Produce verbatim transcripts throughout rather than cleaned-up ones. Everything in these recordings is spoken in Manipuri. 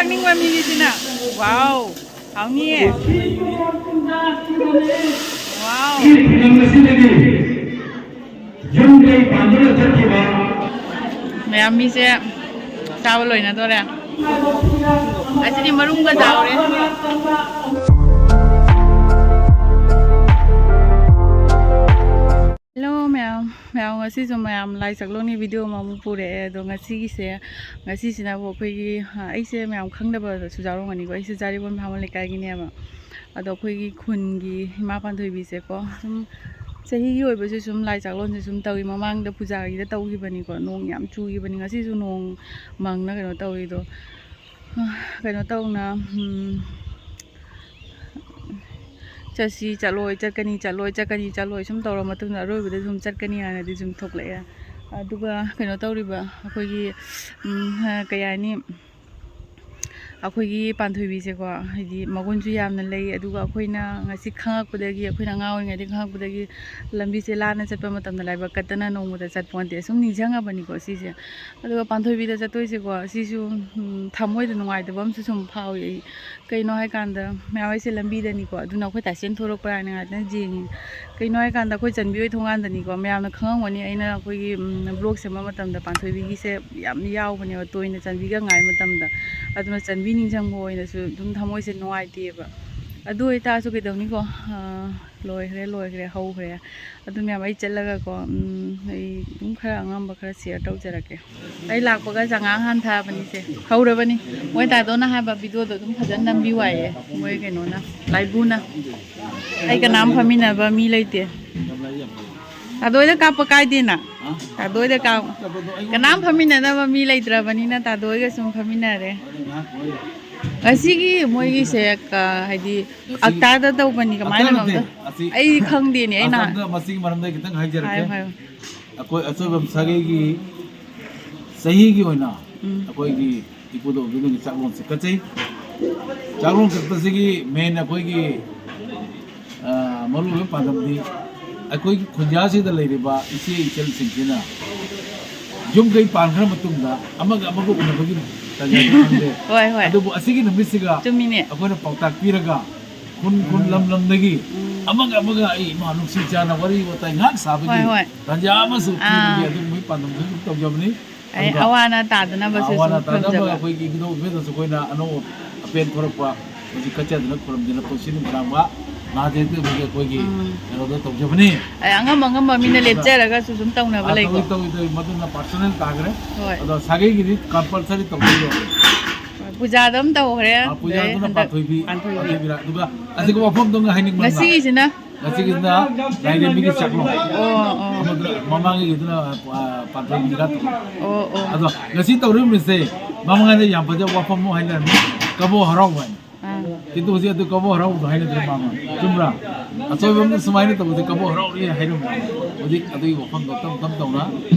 ꯅꯤꯡꯕ ꯃꯤꯒꯤꯁꯤꯅ꯫ ꯋꯥꯎ, ꯍꯥꯎꯅꯤꯌꯦ꯫ ꯋꯥꯎ꯫ ꯁꯤ ꯐꯤꯂꯝ ꯑꯁꯤꯗꯒꯤ ꯌꯨꯝ ꯀꯩ ꯄꯥꯟꯗꯨꯅ ꯆꯠꯈꯤꯕ꯫ ꯃꯌꯥꯝ ꯃꯤꯁꯦ ꯆꯥꯕ ꯂꯣꯏꯅꯗꯣꯔꯦ꯫ ꯑꯁꯤꯗꯤ ꯃꯔꯨꯝꯒ ꯆꯥꯎꯔꯦ꯫ ꯍꯦꯜꯂꯣ ꯃꯌꯥꯝ, ꯃꯌꯥꯝ ꯉꯁꯤꯁꯨ ꯃꯌꯥꯝ ꯂꯥꯏ ꯆꯥꯛꯂꯣꯟꯒꯤ ꯚꯤꯗꯤꯑꯣ ꯑꯃꯃꯨꯛ ꯄꯨꯔꯛꯑꯦ꯫ ꯑꯗꯣ ꯉꯁꯤꯒꯤꯁꯦ, ꯉꯁꯤꯁꯤꯅꯕꯨ ꯑꯩꯈꯣꯏꯒꯤ, ꯑ, ꯑꯩꯁꯦ ꯃꯌꯥꯝ ꯈꯪꯗꯕꯁꯨ ꯌꯥꯎꯔꯝꯒꯅꯤꯀꯣ, ꯑꯩꯁꯦ ꯖꯥꯔꯤꯕꯝ ꯍꯥꯃꯜ ꯂꯩꯀꯥꯏꯒꯤꯅꯦꯕ꯫ ꯑꯗꯣ ꯑꯩꯈꯣꯏꯒꯤ ꯈꯨꯟꯒꯤ ꯏꯃꯥ ꯄꯥꯟꯊꯣꯏꯕꯤꯁꯦꯀꯣ, ꯁꯨꯝ ꯆꯍꯤꯒꯤ ꯑꯣꯏꯕꯁꯨ ꯁꯨꯝ ꯂꯥꯏ ꯆꯥꯛꯂꯣꯟꯁꯦ ꯁꯨꯝ ꯇꯧꯏ꯫ ꯃꯃꯥꯡꯗ ꯄꯨꯖꯥꯒꯤꯗ ꯇꯧꯈꯤꯕꯅꯤꯀꯣ, ꯅꯣꯡ ꯌꯥꯝ ꯆꯨꯈꯤꯕꯅꯤ꯫ ꯉꯁꯤꯁꯨ ꯅꯣꯡ ꯃꯪꯅ ꯀꯩꯅꯣ ꯇꯧꯋꯤꯗꯣ, ꯀꯩꯅꯣ ꯇꯧꯅ, ꯎꯝ, ꯆꯠꯁꯤ ꯆꯠꯂꯣꯏ, ꯆꯠꯀꯅꯤ ꯆꯠꯂꯣꯏ, ꯆꯠꯀꯅꯤ ꯆꯠꯂꯣꯏ ꯁꯨꯝ ꯇꯧꯔ ꯃꯇꯨꯡꯗ ꯑꯔꯣꯏꯕꯗ ꯁꯨꯝ ꯆꯠꯀꯅꯤ ꯍꯥꯏꯅꯗꯤ ꯁꯨꯝ ꯊꯣꯛꯂꯛꯑꯦ꯫ ꯑꯗꯨꯒ ꯀꯩꯅꯣ ꯇꯧꯔꯤꯕ ꯑꯩꯈꯣꯏꯒꯤ, ꯎꯝ, ꯀꯩ ꯍꯥꯏꯅꯤ, ꯑꯩꯈꯣꯏꯒꯤ ꯄꯥꯟꯊꯣꯏꯕꯤꯁꯦꯀꯣ, ꯍꯥꯏꯗꯤ ꯃꯒꯨꯟꯁꯨ ꯌꯥꯝꯅ ꯂꯩ꯫ ꯑꯗꯨꯒ ꯑꯩꯈꯣꯏꯅ ꯉꯁꯤ ꯈꯪꯉꯛꯄꯗꯒꯤ, ꯑꯩꯈꯣꯏꯅ ꯑꯉꯥꯡ ꯑꯣꯏꯔꯤꯉꯩꯗꯒꯤ ꯈꯪꯉꯛꯄꯗꯒꯤ ꯂꯝꯕꯤꯁꯦ ꯂꯥꯟꯅ ꯆꯠꯄ ꯃꯇꯝꯗ ꯂꯥꯏꯕꯛ ꯀꯠꯇꯅ ꯅꯣꯡꯃꯗ ꯆꯠꯄ ꯅꯠꯇꯦ꯫ ꯁꯨꯝ ꯅꯤꯡꯁꯤꯡꯉꯕꯅꯤꯀꯣ ꯁꯤꯁꯦ꯫ ꯑꯗꯨꯒ ꯄꯥꯟꯊꯣꯏꯕꯤꯗ ꯆꯠꯇꯣꯏꯁꯦꯀꯣ, ꯁꯤꯁꯨ, ꯎꯝ, ꯊꯃꯣꯏꯗ ꯅꯨꯡꯉꯥꯏꯇꯕ ꯑꯃꯁꯨ ꯁꯨꯝ ꯐꯥꯎꯏ ꯑꯩ꯫ ꯀꯩꯅꯣ ꯍꯥꯏꯀꯥꯟꯗ, ꯃꯌꯥꯝ ꯑꯩꯁꯦ ꯂꯝꯕꯤꯗꯅꯤꯀꯣ, ꯑꯗꯨꯅ ꯑꯩꯈꯣꯏ ꯇꯥꯏꯁꯦꯟ ꯊꯣꯔꯛꯄ꯭ꯔꯥ ꯍꯥꯏꯅ ꯉꯥꯏꯇꯪ ꯌꯦꯡꯉꯤ꯫ ꯀꯩꯅꯣ ꯍꯥꯏꯀꯥꯟꯗ, ꯑꯩꯈꯣꯏ ꯆꯟꯕꯤ ꯍꯣꯏ ꯊꯣꯡꯒꯥꯟꯗꯅꯤꯀꯣ, ꯃꯌꯥꯝꯅ ꯈꯪꯉꯝꯒꯅꯤ, ꯑꯩꯅ ꯑꯩꯈꯣꯏꯒꯤ, ꯎꯝ, ꯕ꯭ꯂꯣꯛ ꯁꯦꯝꯕ ꯃꯇꯝꯗ ꯄꯥꯟꯊꯣꯏꯕꯤꯒꯤꯁꯦ ꯌꯥꯝ ꯌꯥꯎꯕꯅꯦꯕ, ꯇꯣꯏꯅ ꯆꯟꯕꯤꯒ ꯉꯥꯏ ꯃꯇꯝꯗ꯫ ꯑꯗꯨꯅ ꯆꯟꯕꯤ ꯅꯤꯡꯁꯤꯡꯕ ꯑꯣꯏꯅꯁꯨ ꯑꯗꯨꯝ ꯊꯃꯣꯏꯁꯦ ꯅꯨꯡꯉꯥꯏꯇꯦꯕ꯫ ꯑꯗꯨ ꯑꯣꯏꯇꯥꯔꯁꯨ ꯀꯩꯗꯧꯅꯤꯀꯣ, ꯑꯥ, ꯂꯣꯏꯈ꯭ꯔꯦ, ꯂꯣꯏꯈ꯭ꯔꯦ, ꯍꯧꯈ꯭ꯔꯦ꯫ ꯑꯗꯨ ꯃꯌꯥꯝ ꯑꯩ ꯆꯠꯂꯒꯀꯣ, ꯎꯝ, ꯑꯩ ꯑꯗꯨꯝ ꯈꯔ ꯑꯉꯝꯕ ꯈꯔ ꯁꯤꯌꯔ ꯇꯧꯖꯔꯛꯀꯦ꯫ ꯑꯩ ꯂꯥꯛꯄꯒ ꯆꯉꯥꯡ ꯍꯥꯟꯊꯕꯅꯤꯁꯦ꯫ ꯍꯧꯔꯕꯅꯤ꯫ ꯃꯣꯏ ꯇꯥꯗꯣꯅ ꯍꯥꯏꯕ ꯚꯤꯗꯤꯑꯣꯗꯣ ꯑꯗꯨꯝ ꯐꯖꯅ ꯅꯝꯕꯤꯌꯨ ꯍꯥꯏꯌꯦ꯫ ꯃꯣꯏ ꯀꯩꯅꯣꯅ, ꯂꯥꯏꯕꯨꯅ꯫ ꯑꯩ ꯀꯅꯥꯝ ꯐꯝꯃꯤꯟꯅꯕ ꯃꯤ ꯂꯩꯇꯦ꯫ ꯇꯥꯗꯣꯏꯗ ꯀꯥꯞꯄ ꯀꯥꯏꯗꯦꯅ꯫ ꯇꯥꯗꯣꯏꯗ ꯀꯥꯞ-, ꯀꯅꯥꯝ ꯐꯝꯃꯤꯟꯅꯅꯕ ꯃꯤ ꯂꯩꯇ꯭ꯔꯕꯅꯤꯅ ꯇꯥꯗꯣꯏꯒ ꯁꯨꯝ ꯐꯝꯃꯤꯟꯅꯔꯦ꯫ ꯉꯁꯤꯒꯤ ꯃꯣꯏꯒꯤꯁꯦ ꯀ-, ꯍꯥꯏꯗꯤ ꯉꯁꯤꯒꯤ ꯑꯛꯇꯥꯗ ꯇꯧꯕꯅꯤ, ꯀꯃꯥꯏꯅꯅꯣ ꯑꯛꯇꯥ ꯅꯠꯇꯦ, ꯑꯝꯇ? ꯑꯁꯤ ꯑꯩ ꯈꯪꯗꯦꯅꯦ, ꯑꯩꯅ ꯑꯁꯣꯝꯗ ꯃꯁꯤꯒꯤ ꯃꯔꯝꯗ ꯑꯩ ꯈꯤꯇꯪ ꯍꯥꯏꯖꯔꯛꯀꯦ꯫ ꯍꯥꯏꯌꯨ, ꯍꯥꯏꯌꯨ꯫ ꯑꯩꯈꯣꯏ ꯑꯆꯣꯏꯕꯝ ꯁꯥꯒꯩꯒꯤ ꯆꯍꯤꯒꯤ ꯑꯣꯏꯅ ꯎꯝ꯫ ꯑꯩꯈꯣꯏꯒꯤ ꯏꯄꯨꯗꯧꯕꯤꯗꯨꯒꯤ ꯆꯥꯛꯂꯣꯟꯁꯦ ꯀꯠꯆꯩ꯫ ꯆꯥꯛꯂꯣꯟ ꯀꯠꯄꯁꯤꯒꯤ ꯃꯦꯟ ꯑꯩꯈꯣꯏꯒꯤ, ꯑ, ꯃꯔꯨꯑꯣꯏꯕ ꯄꯥꯟꯗꯝꯗꯤ ꯑꯩꯈꯣꯏꯒꯤ ꯈꯨꯟꯖꯥꯁꯤꯗ ꯂꯩꯔꯤꯕ ꯏꯆꯦ ꯏꯆꯜꯁꯤꯡꯁꯤꯅ ꯌꯨꯝ ꯀꯩ ꯄꯥꯟꯈ꯭ꯔ ꯃꯇꯨꯡꯗ ꯑꯃꯒ ꯑꯃꯒ ꯎꯅꯕꯒꯤ ꯇꯥꯟꯖꯥꯗꯤ ꯐꯪꯗꯦ꯫ ꯍꯣꯏ, ꯍꯣꯏ꯫ ꯑꯗꯨꯕꯨ ꯑꯁꯤꯒꯤ ꯅꯨꯃꯤꯠꯁꯤꯒ ꯆꯨꯝꯃꯤꯅꯦ꯫ ꯑꯩꯈꯣꯏꯅ ꯄꯥꯎꯇꯥꯛ ꯄꯤꯔꯒ ꯈꯨꯟ ꯈꯨꯟ ꯂꯝ ꯂꯝꯗꯒꯤ ꯎꯝ꯫ ꯑꯃꯒ ꯑꯃꯒ ꯑꯩ ꯏꯃꯥ ꯅꯨꯡꯁꯤ ꯆꯥꯟꯅ ꯋꯥꯔꯤ ꯋꯥꯇꯥꯏ ꯉꯥꯏꯍꯥꯛ ꯁꯥꯕꯒꯤ ꯍꯣꯏ, ꯍꯣꯏ꯫ ꯇꯥꯟꯖꯥ ꯑꯃꯁꯨ ꯄꯤꯕꯒꯤ ꯑꯥ꯫ ꯑꯗꯨꯒꯨꯝꯕꯒꯤ ꯄꯥꯟꯗꯝꯁꯨ ꯑꯗꯨꯝ ꯇꯧꯖꯕꯅꯤ꯫ ꯑꯩ ꯑꯗꯨꯒ ꯑꯋꯥ ꯑꯅꯥ ꯇꯥꯗꯅꯕꯁꯨ ꯑꯋꯥ ꯑꯅꯥ ꯁꯨꯝ ꯇꯥꯗꯅꯕ ꯈꯨꯔꯨꯝꯖꯕ꯫ ꯑꯩꯈꯣꯏꯒꯤ ꯏꯕꯨꯙꯧ ꯏꯕꯦꯟꯗꯁꯨ ꯑꯩꯈꯣꯏꯅ ꯑꯅꯧꯕ ꯑꯄꯦꯟ ꯊꯣꯔꯛꯄ ꯍꯧꯖꯤꯛ ꯀꯠꯆꯗꯅ ꯈꯨꯔꯨꯝꯗꯅ ꯄꯨꯟꯁꯤ ꯅꯨꯃꯤꯗꯥꯡꯕ ꯅꯥꯗ ꯌꯦꯛꯇꯕꯒꯤ ꯑꯩꯈꯣꯏꯒꯤ ꯎꯝ꯫ ꯀꯩꯅꯣꯗꯣ ꯇꯧꯖꯕꯅꯤ꯫ ꯑꯩ ꯑꯉꯝ ꯑꯉꯝꯕ ꯃꯤꯅ ꯂꯦꯞꯆꯔꯒꯁꯨ ꯁꯨꯝ ꯇꯧꯅꯕ ꯑꯥ, ꯂꯩꯀꯣ꯫ ꯇꯧꯏ, ꯇꯧꯏ, ꯇꯧꯏ꯫ ꯃꯗꯨꯅ personal ꯇꯥꯈ꯭ꯔꯦ꯫ ꯍꯣꯏ꯫ ꯑꯗꯣ ꯁꯥꯒꯩꯒꯤꯗꯤ compulsory ꯇꯧꯗꯣꯏꯅꯦ꯫ ꯍꯣꯏ, ꯄꯨꯖꯥꯗ ꯑꯃ ꯇꯧꯈ꯭ꯔꯦ꯫ ꯑꯥ, ꯄꯨꯖꯥꯗꯨꯅ ꯑꯗꯩ ꯍꯟꯗꯛ ꯄꯥꯟꯊꯣꯏꯕꯤ, ꯄꯥꯟꯊꯣꯏꯕꯤ꯫ ꯄꯥꯟꯊꯣꯏꯕꯤꯔꯥ꯫ ꯑꯗꯨꯒ ꯑꯁꯤꯒꯨꯝꯕ ꯋꯥꯐꯝꯗꯣ ꯍꯥꯏꯅꯤꯡꯕ ꯑꯃ꯫ ꯉꯁꯤꯒꯤꯁꯤꯅ ꯉꯁꯤꯒꯤꯁꯤꯅ ꯂꯥꯏꯔꯦꯝꯕꯤꯒꯤ ꯆꯥꯛꯂꯣꯟ꯫ ꯑꯣ, ꯑꯣ꯫ ꯑꯃꯗꯨꯅ, ꯃꯃꯥꯡꯒꯤꯗꯨꯅ, ꯑꯥ, ꯄꯥꯟꯊꯣꯏꯕꯤꯔꯥ ꯇꯧꯕ꯫ ꯑꯣ, ꯑꯣ꯫ ꯑꯗꯣ ꯉꯁꯤ ꯇꯧꯔꯤꯕ ꯅꯨꯃꯤꯠꯁꯦ ꯃꯃꯥꯡꯗ ꯌꯥꯝ ꯐꯖꯕ ꯋꯥꯐꯝ ꯑꯃ ꯍꯥꯏꯅꯔꯝꯃꯤ, ꯀꯕꯣ ꯍꯔꯥꯎꯕ ꯍꯥꯏꯅ꯫ ꯑꯥ꯫ ꯀꯤꯟꯇꯨ ꯍꯧꯖꯤꯛ ꯑꯗꯨ ꯀꯕꯣ ꯍꯔꯥꯎꯕꯗꯣ ꯍꯥꯏꯅꯗ꯭ꯔꯦ ꯃꯥꯃ꯫ ꯆꯨꯝꯕ꯭ꯔꯥ? ꯑꯆꯣꯏꯕ ꯑꯃꯅ ꯁꯨꯃꯥꯏꯅ ꯇꯧꯕꯁꯦ ꯀꯕꯣ ꯍꯔꯥꯎꯔꯤ ꯍꯥꯏꯔꯝꯃꯤ꯫ ꯍꯧꯖꯤꯛ ꯑꯗꯨꯒꯤ ꯋꯥꯐꯝꯗꯣ ꯇꯞ ꯇꯞ ꯇꯧꯅ,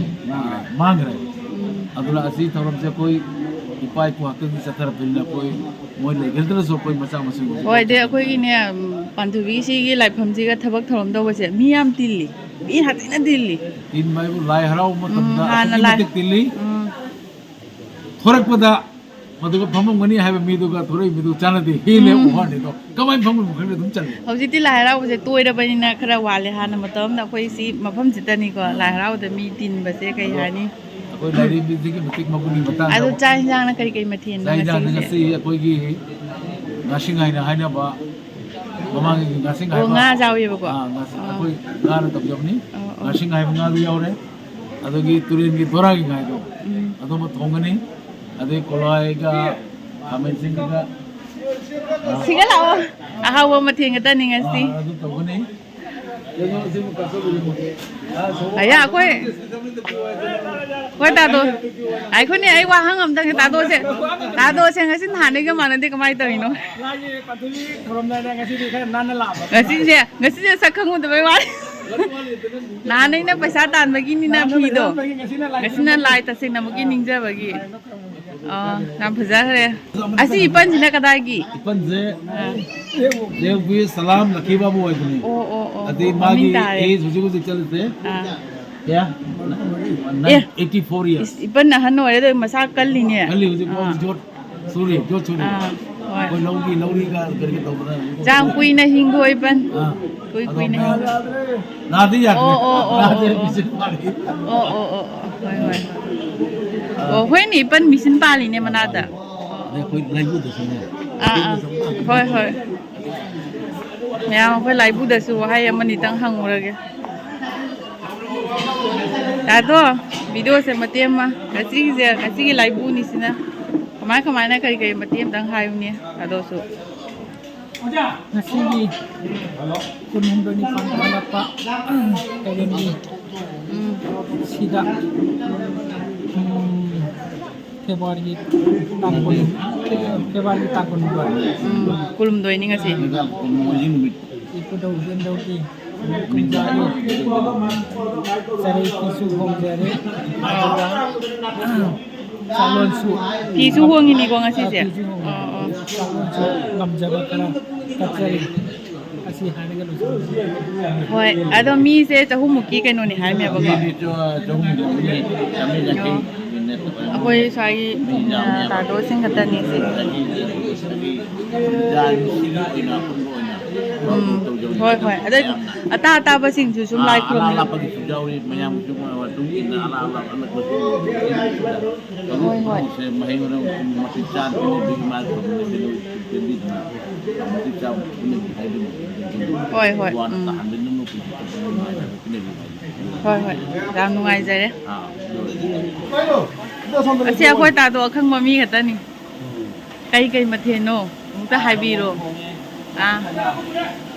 ꯑꯥ, ꯃꯥꯡꯈ꯭ꯔꯦ꯫ ꯎꯝ꯫ ꯑꯗꯨꯅ ꯑꯁꯤ ꯊꯧꯔꯝꯁꯦ ꯑꯩꯈꯣꯏ ꯏꯄꯥ ꯏꯄꯨ ꯍꯥꯛꯇꯛꯇꯒꯤ ꯆꯠꯊꯔꯛꯄꯅꯤꯅ ꯑꯩꯈꯣꯏ ꯃꯣꯏ ꯂꯩꯈꯤꯗ꯭ꯔꯁꯨ ꯑꯩꯈꯣꯏ ꯃꯆꯥ ꯃꯁꯨ ꯍꯣꯏ, ꯑꯗꯩ ꯑꯩꯈꯣꯏꯒꯤꯅꯦ, ꯎꯝ, ꯄꯥꯟꯊꯣꯏꯕꯤꯁꯤꯒꯤ ꯂꯥꯏꯐꯝꯁꯤꯒ ꯊꯕꯛ ꯊꯧꯔꯝ ꯇꯧꯕꯁꯦ ꯃꯤ ꯌꯥꯝ ꯇꯤꯜꯂꯤ, ꯃꯤ ꯍꯥꯊꯤꯅ ꯇꯤꯜꯂꯤ꯫ ꯇꯤꯟꯕ ꯍꯥꯏꯕꯨ ꯂꯥꯏ ꯍꯔꯥꯎꯕ ꯎꯝ, ꯃꯇꯝꯗ ꯍꯥꯟꯅ ꯑꯁꯨꯛꯀꯤ ꯂꯥꯏ-, ꯃꯇꯤꯛ ꯇꯤꯜꯂꯤ꯫ ꯎꯝ꯫ ꯊꯣꯔꯛꯄꯗ ꯃꯗꯨꯒ ꯐꯝꯃꯝꯒꯅꯤ ꯍꯥꯏꯕ ꯃꯤꯗꯨꯒ ꯊꯣꯔꯛꯏ ꯃꯤꯗꯨ ꯆꯥꯟꯅꯗꯦ, ꯍꯦꯜꯂꯦ꯫ ꯎꯝ꯫ ꯑꯣꯍꯣꯔꯅꯤꯗꯣ ꯀꯃꯥꯏꯅ ꯐꯝꯃꯤꯅꯣ ꯈꯪꯗꯦ, ꯑꯗꯨꯝ ꯆꯠꯂꯤ꯫ ꯍꯧꯖꯤꯛꯇꯤ ꯂꯥꯏ ꯍꯔꯥꯎꯕꯁꯦ ꯇꯣꯏꯔꯕꯅꯤꯅ ꯈꯔ ꯋꯥꯠꯂꯦ꯫ ꯍꯥꯟꯅ ꯃꯇꯝ ꯑꯃꯗ ꯑꯩꯈꯣꯏ ꯁꯤ ꯃꯐꯝꯁꯤꯗꯅꯤꯀꯣ ꯂꯥꯏ ꯍꯔꯥꯎꯕꯗ ꯃꯤ ꯇꯤꯟꯕꯁꯦ, ꯀꯩ ꯍꯥꯏꯅꯤ? ꯑꯩꯈꯣꯏ ꯂꯥꯏꯔꯦꯝꯕꯤꯁꯤꯒꯤ ꯃꯇꯤꯛ ꯃꯒꯨꯟꯒꯤ ꯃꯇꯥꯡꯗ ꯑꯗꯣ ꯆꯥꯛ ꯌꯦꯟꯁꯥꯡꯅ ꯀꯔꯤ ꯀꯔꯤ ꯃꯊꯦꯜꯅꯣ ꯆꯥꯛ ꯌꯦꯟꯁꯥꯡꯁꯦ ꯉꯁꯤꯒꯤꯁꯦ? ꯉꯁꯤ ꯑꯩꯈꯣꯏꯒꯤ ꯉꯥꯁꯤꯡ ꯍꯥꯏꯅ ꯍꯥꯏꯅꯕ, ꯃꯃꯥꯡꯒꯤ ꯉꯥꯁꯤꯡ ꯑꯣ, ꯍꯥꯏꯕ꯫ ꯉꯥ ꯌꯥꯎꯋꯦꯕꯀꯣ? ꯑꯥ, ꯉꯥꯁꯤꯡ ꯑꯥ꯫ ꯑꯩꯈꯣꯏ ꯉꯥꯅ ꯇꯧꯖꯕꯅꯤ꯫ ꯑꯣ, ꯑꯣ꯫ ꯉꯥꯁꯤꯡ ꯍꯥꯏꯕ ꯉꯥꯗꯨ ꯌꯥꯎꯔꯦ, ꯑꯗꯒꯤ ꯇꯨꯔꯦꯟꯒꯤ ꯕꯣꯔꯥꯒꯤ ꯉꯥꯗꯣ, ꯎꯝ꯫ ꯑꯗꯨꯃ ꯊꯣꯡꯒꯅꯤ, ꯑꯗꯩ ꯀꯣꯂꯥꯏꯒ ꯈꯥꯃꯦꯟ ꯑꯁꯤꯟꯕꯤꯒ, ꯑꯥ, ꯁꯤꯒ ꯂꯥꯛꯑꯣ꯫ ꯑꯍꯥꯎꯕ ꯃꯊꯦꯜ ꯉꯥꯛꯇꯅꯤ ꯉꯁꯤ꯫ ꯑꯥ, ꯑꯗꯨ ꯇꯧꯒꯅꯤ꯫ ꯑꯗꯣ ꯁꯤꯕꯨ ꯀꯛꯊꯠꯂꯨꯔꯦ꯫ ꯑꯥ, ꯁꯣꯝ ꯑꯌꯥ, ꯑꯩꯈꯣꯏ, ꯍꯣꯏ, ꯇꯥꯗꯣ꯫ ꯑꯩꯈꯣꯏꯅꯦ, ꯑꯩ ꯋꯥ ꯍꯪ ꯑꯝꯇꯪꯒꯦ, ꯇꯥꯗꯣꯁꯦ꯫ ꯇꯥꯗꯣꯁꯦ ꯉꯁꯤ ꯅꯍꯥꯟꯗꯩꯒ ꯃꯥꯟꯅꯗꯦ, ꯀꯃꯥꯏꯅ ꯇꯧꯔꯤꯅꯣ? ꯂꯥꯏꯒꯤ ꯄꯥꯟꯊꯣꯏꯕꯤ ꯊꯧꯔꯝꯗꯥꯏꯗ ꯉꯁꯤꯗꯤ ꯈꯔ ꯅꯥꯟꯅ ꯂꯥꯛꯑꯕ꯫ ꯉꯁꯤꯁꯦ, ꯉꯁꯤꯁꯦ ꯁꯛ ꯈꯪꯉꯨꯗꯕꯩ ꯋꯥꯅꯤ꯫ ꯅꯍꯥꯟ ꯑꯩꯅ ꯄꯩꯁꯥ ꯇꯥꯟꯕꯒꯤꯅꯤꯅ ꯐꯤꯗꯣ꯫ ꯉꯁꯤꯅ ꯂꯥꯏ ꯇꯁꯦꯡꯅꯃꯛꯀꯤ ꯅꯤꯡꯖꯕꯒꯤ꯫ ꯑꯣ, ꯌꯥꯝ ꯐꯖꯈ꯭ꯔꯦ꯫ ꯑꯁꯤ ꯏꯄꯟꯁꯤꯅ ꯀꯗꯥꯏꯒꯤ? ꯏꯄꯟꯁꯦ ꯑꯥ꯫ ꯂꯦꯎꯕꯤ ꯁꯂꯥꯝ ꯂꯛꯈꯤ ꯕꯥꯕꯨ ꯑꯣꯏꯕꯅꯤ꯫ ꯑꯣ, ꯑꯣ, ꯑꯣ꯫ ꯑꯗꯩ ꯃꯃꯤꯡ ꯃꯥꯒꯤ ꯇꯥꯔꯦ꯫ ꯑꯦꯖ ꯍꯧꯖꯤꯛ ꯍꯧꯖꯤꯛ ꯆꯠꯂꯤꯁꯦ ꯑꯥ꯫ ꯀꯌꯥ? ꯑꯦ꯫ Eighty four years. ꯏꯁ, ꯏꯄꯟ ꯑꯍꯟ ꯑꯣꯏꯔꯦ, ꯑꯗꯨ ꯃꯁꯥ ꯀꯜꯂꯤꯅꯦ꯫ ꯀꯜꯂꯤ ꯍꯧꯖꯤꯛ ꯐꯥꯎ ꯑꯥ꯫ ꯖꯣꯠ ꯁꯨꯔꯤ, ꯖꯣꯠ ꯁꯨꯔꯤ꯫ ꯑꯥ, ꯍꯣꯏ꯫ ꯑꯩꯈꯣꯏ ꯂꯧꯒꯤ, ꯂꯧꯔꯤꯒ ꯀꯔꯤ ꯀꯔꯤ ꯇꯧꯕꯗ꯫ ꯌꯥꯝ ꯀꯨꯏꯅ ꯍꯤꯡꯈꯣ ꯏꯄꯟ꯫ ꯑꯥ꯫ ꯀꯨꯏ ꯑꯗꯣ ꯀꯨꯏꯅ ꯍꯤꯡꯈꯣ꯫ ꯅꯥꯗꯤ ꯌꯥꯗ꯭ꯔꯦ꯫ ꯑꯣ, ꯑꯣ, ꯑꯣ, ꯅꯥꯗꯤ ꯑꯣ, ꯑꯣ꯫ ꯃꯤꯁꯤꯡ ꯄꯥꯜꯂꯤ꯫ ꯑꯣ, ꯑꯣ, ꯑꯣ, ꯑꯣ, ꯍꯣꯏ, ꯍꯣꯏ꯫ ꯑꯣ, ꯍꯣꯏꯅꯦ, ꯏꯄꯟ ꯃꯤꯁꯤꯟ ꯄꯥꯜꯂꯤꯅꯦ ꯃꯅꯥꯗ꯫ ꯑꯗꯩ ꯑꯩꯈꯣꯏ ꯂꯥꯏꯕꯨꯗꯁꯨꯅꯦ꯫ ꯑꯥ, ꯑꯥ꯫ ꯍꯣꯏ, ꯍꯣꯏ꯫ ꯃꯌꯥꯝ, ꯑꯩꯈꯣꯏ ꯂꯥꯏꯕꯨꯗꯁꯨ ꯋꯥꯍꯩ ꯑꯃꯅꯤꯇꯪ ꯍꯪꯉꯨꯔꯒꯦ꯫ ꯇꯥꯗꯣ, ꯚꯤꯗꯤꯑꯣꯁꯦ ꯃꯇꯦꯛ ꯑꯃ, ꯉꯁꯤꯒꯤꯁꯦ, ꯉꯁꯤꯒꯤ ꯂꯥꯏꯕꯨꯅꯤꯁꯤꯅ ꯀꯃꯥꯏ ꯀꯃꯥꯏꯅ, ꯀꯔꯤ ꯀꯔꯤ ꯃꯇꯦꯛ ꯑꯃꯇꯪ ꯍꯥꯏꯌꯨꯅꯦ, ꯇꯥꯗꯣꯁꯨ꯫ ꯉꯁꯤꯒꯤ ꯀꯨꯟꯍꯨꯝꯗꯣꯏꯅꯤ ꯄꯥꯟꯊꯣꯛꯂꯛꯄ ꯀꯩꯔꯦꯝꯕꯤ ꯎꯝ꯫ ꯁꯤꯗ, ꯎꯝ, ꯐꯦꯕ꯭ꯔꯨꯋꯥꯔꯤꯒꯤ ꯇꯥꯡ ꯀꯨꯟ, ꯐꯦꯕ꯭ꯔꯨꯋꯥꯔꯤꯒꯤ ꯇꯥꯡ ꯀꯨꯟꯍꯨꯝꯗꯣꯏ꯫ ꯎꯝ, ꯀꯨꯟꯍꯨꯝꯗꯣꯏꯅꯤ ꯉꯁꯤ꯫ ꯏꯄꯨꯙꯧ ꯏꯕꯦꯟꯙꯧꯒꯤ ꯀꯨꯝꯖꯥꯒꯤ ꯆꯔꯩ ꯐꯤꯁꯨ ꯍꯣꯡꯖꯔꯦ꯫ ꯑꯗꯨꯒ ꯆꯥꯂꯣꯟꯁꯨ ꯐꯤꯁꯨ ꯍꯣꯡꯉꯤꯅꯤꯀꯣ ꯉꯁꯤꯁꯦ? ꯑꯥ, ꯐꯤꯁꯨ ꯍꯣꯡꯉꯤ꯫ ꯑꯣ, ꯑꯣ꯫ ꯆꯥꯂꯣꯟꯁꯨ ꯉꯝꯖꯕ ꯈꯔ ꯀꯠꯆꯔꯤ꯫ ꯑꯁꯤ ꯍꯥꯏꯔꯒ ꯂꯣꯏꯁꯤꯟꯖꯔꯒꯦ꯫ ꯍꯣꯏ, ꯑꯗꯣ ꯃꯤꯁꯦ ꯆꯍꯨꯝꯃꯨꯛꯀꯤ ꯀꯩꯅꯣꯅꯤ ꯍꯥꯏꯔꯝꯃꯦꯕꯀꯣ꯫ ꯃꯤꯗꯤ ꯆ-, ꯆꯍꯨꯝ ꯌꯧꯒꯅꯤ, ꯆꯥꯝꯃꯔꯤ ꯌꯥꯡꯈꯩ꯫ ꯑꯣ꯫ ꯑꯩꯈꯣꯏ ꯁ꯭ꯋꯥꯏꯒꯤ, ꯃꯤ ꯌꯥꯝ ꯑ, ꯌꯥꯝ꯫ ꯇꯥꯗꯣꯁꯤꯡ ꯈꯛꯇꯅꯤ ꯁꯤ꯫ ꯆꯍꯤ, ꯆꯍꯤ, ꯆꯍꯤ, ꯖꯥꯠ ꯁꯤꯒꯤ ꯑꯣꯏꯅ ꯑꯄꯨꯟꯕ ꯑꯣꯏꯅ ꯎꯝ꯫ ꯇꯧꯖꯕꯅꯤ꯫ ꯍꯣꯏ, ꯍꯣꯏ꯫ ꯑꯗꯩ ꯃꯌꯥꯝꯅ꯫ ꯑꯇꯥ ꯑꯇꯥꯕꯁꯤꯡꯁꯨ ꯁꯨꯝ ꯑꯥ, ꯂꯥꯏ ꯑꯔꯥꯞ ꯈꯨꯔꯨꯝꯃꯤ꯫ ꯂꯥꯞꯄꯒꯤꯁꯨ ꯌꯥꯎꯔꯤ, ꯃꯌꯥꯝꯒꯤꯁꯨ ꯃꯇꯨꯡ ꯏꯟꯅ ꯑꯔꯥꯞ ꯑꯔꯥꯞ ꯑꯅꯛꯄꯁꯨ꯫ ꯍꯣꯏ, ꯍꯣꯏ꯫ ꯃꯍꯩ ꯃꯔꯣꯡ ꯃꯇꯤꯛ ꯆꯥꯅ ꯄꯤꯅꯕꯤꯌꯨ, ꯏꯃꯥ ꯏꯕꯦꯟꯗꯧꯅ ꯄꯦꯟꯕꯤꯗꯨꯅ ꯃꯇꯤꯛ ꯆꯥꯕ ꯄꯤꯅꯕꯤꯌꯨ ꯍꯥꯏꯗꯨꯅ ꯍꯣꯏ, ꯍꯣꯏ꯫ ꯋꯥꯅ ꯎꯝ꯫ ꯇꯥꯍꯟꯕꯤꯗꯨꯅ ꯄꯨꯟꯁꯤ ꯆꯨꯞꯄ ꯅꯨꯡꯉꯥꯏꯅ ꯄꯤꯅꯕꯤꯌꯨ ꯍꯥꯏꯗꯨꯅ꯫ ꯍꯣꯏ, ꯍꯣꯏ꯫ ꯌꯥꯝ ꯅꯨꯡꯉꯥꯏꯖꯔꯦ꯫ ꯑꯥ, ꯂꯣꯏꯔꯦ꯫ ꯑꯁꯤ ꯑꯩꯈꯣꯏ ꯇꯥꯗꯣ ꯑꯈꯪꯕ ꯃꯤ ꯈꯛꯇꯅꯤ꯫ ꯎꯝ꯫ ꯀꯩ ꯀꯩ ꯃꯊꯦꯜꯅꯣ? ꯑꯃꯨꯛꯇ ꯍꯥꯏꯕꯤꯔꯣ꯫ ꯑꯥ꯫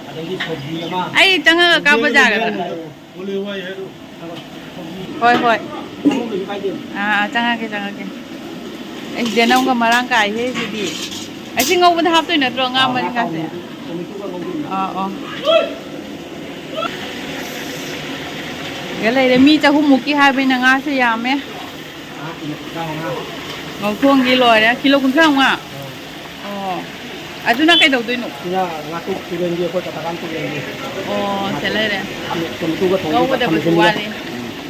ꯑꯗꯒꯤ ꯁꯧꯒ꯭ꯔꯤ ꯑꯃ꯫ ꯑꯩ ꯆꯪꯉꯒ ꯀꯥꯞꯄ ꯌꯥꯒꯗ꯭ꯔꯥ? ꯍꯣꯏ, ꯍꯣꯏ꯫ ꯑꯥ, ꯑꯥ, ꯆꯪꯉꯛꯀꯦ, ꯆꯪꯉꯛꯀꯦ꯫ ꯑꯩ ꯌꯦꯅꯝꯒ ꯃꯔꯥꯡ ꯀꯥꯏꯍꯦ ꯁꯤꯗꯤ꯫ ꯑꯁꯤ ꯉꯧꯕꯗ ꯍꯥꯞꯇꯣꯏ ꯅꯠꯇ꯭ꯔꯣ ꯉꯥ ꯑꯥ, ꯃꯔꯤꯡꯒꯥꯁꯦ? ꯇꯣꯃꯦꯇꯣꯒ ꯉꯧꯗꯣꯏꯅꯦ꯫ ꯑꯥ, ꯑꯥ꯫ ꯁꯤꯗ ꯂꯩꯔꯦ꯫ ꯃꯤ ꯆꯍꯨꯝꯃꯨꯛꯀꯤ ꯍꯥꯏꯕꯅꯤꯅ ꯉꯥꯁꯦ ꯌꯥꯝꯃꯦ꯫ ꯉꯥ ꯀꯤꯂꯣ ꯀꯨꯟꯊ꯭ꯔꯥ ꯃꯉꯥ꯫ ꯉꯧꯊꯣꯡꯒꯤ ꯂꯣꯏꯔꯦ꯫ ꯀꯤꯂꯣ ꯀꯨꯟꯊ꯭ꯔꯥ ꯃꯉꯥ? ꯑꯥ꯫ ꯑꯣ꯫ ꯑꯗꯨꯅ ꯀꯩꯗꯧꯗꯣꯏꯅꯣ? ꯁꯤꯅ ꯉꯥꯀꯨꯞ ꯇꯨꯔꯦꯟꯒꯤ ꯑꯩꯈꯣꯏ ꯀꯇꯀꯥꯟ ꯇꯨꯔꯦꯟꯒꯤ꯫ ꯑꯣ, ꯁꯤ ꯂꯩꯔꯦ꯫ ꯇꯣꯃꯦꯇꯣꯒ ꯊꯣꯡꯉꯒ ꯉꯧꯒꯗꯕꯁꯨ ꯊꯝꯖꯤꯟꯒꯦ꯫ ꯋꯥꯠꯂꯤ꯫ ꯎꯝ꯫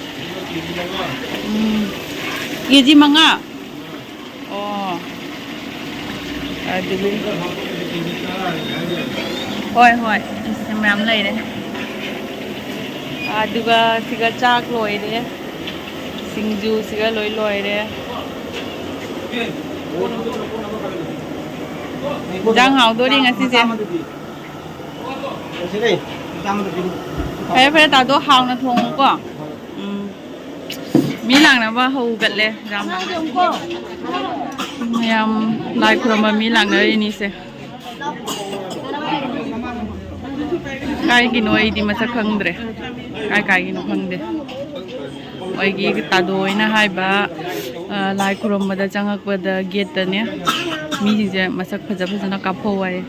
ꯎꯝ꯫ ꯀꯦ ꯖꯤ ꯃꯉꯥ? ꯑꯣ꯫ ꯑꯗꯨꯗꯤ꯫ ꯍꯣꯏ, ꯍꯣꯏ꯫ ꯑꯁ, ꯃꯌꯥꯝ ꯂꯩꯔꯦ꯫ ꯑꯗꯨꯒ ꯁꯤꯒ ꯆꯥꯛ ꯂꯣꯏꯔꯦ꯫ ꯁꯤꯡꯖꯨꯁꯤꯒ ꯂꯣꯏ ꯂꯣꯏꯔꯦ꯫ ꯏꯟꯖꯥꯡ ꯍꯥꯎꯗꯣꯔꯤ ꯉꯁꯤꯁꯦ꯫ ꯐꯔꯦ, ꯐꯔꯦ, ꯇꯥꯗꯣ, ꯍꯥꯎꯅ ꯊꯣꯡꯉꯨꯀꯣ꯫ ꯎꯝ꯫ ꯃꯤ ꯂꯥꯛꯅꯕ ꯍꯧꯒꯠꯂꯦ ꯌꯥꯝꯅ꯫ ꯃꯌꯥꯝ ꯂꯥꯏ ꯈꯨꯔꯨꯝꯕ ꯃꯤ ꯂꯥꯛꯅꯔꯤꯅꯤꯁꯦ꯫ ꯀꯥꯏꯒꯤꯅꯣ ꯑꯩꯗꯤ ꯃꯁꯛ ꯈꯪꯗ꯭ꯔꯦ꯫ ꯀꯥꯏ ꯀꯥꯏꯒꯤꯅꯣ ꯈꯪꯗꯦ꯫ ꯃꯣꯏꯒꯤ ꯇꯥꯗꯣ ꯍꯣꯏꯅ ꯍꯥꯏꯕ, ꯑ, ꯂꯥꯏ ꯈꯨꯔꯨꯝꯕꯗ ꯆꯪꯉꯛꯄꯗ ꯒꯦꯠꯇꯅꯦ ꯃꯤꯁꯤꯡꯁꯦ ꯃꯁꯛ ꯐꯖ ꯐꯖꯅ ꯀꯥꯞꯍꯧ ꯍꯥꯏꯌꯦ꯫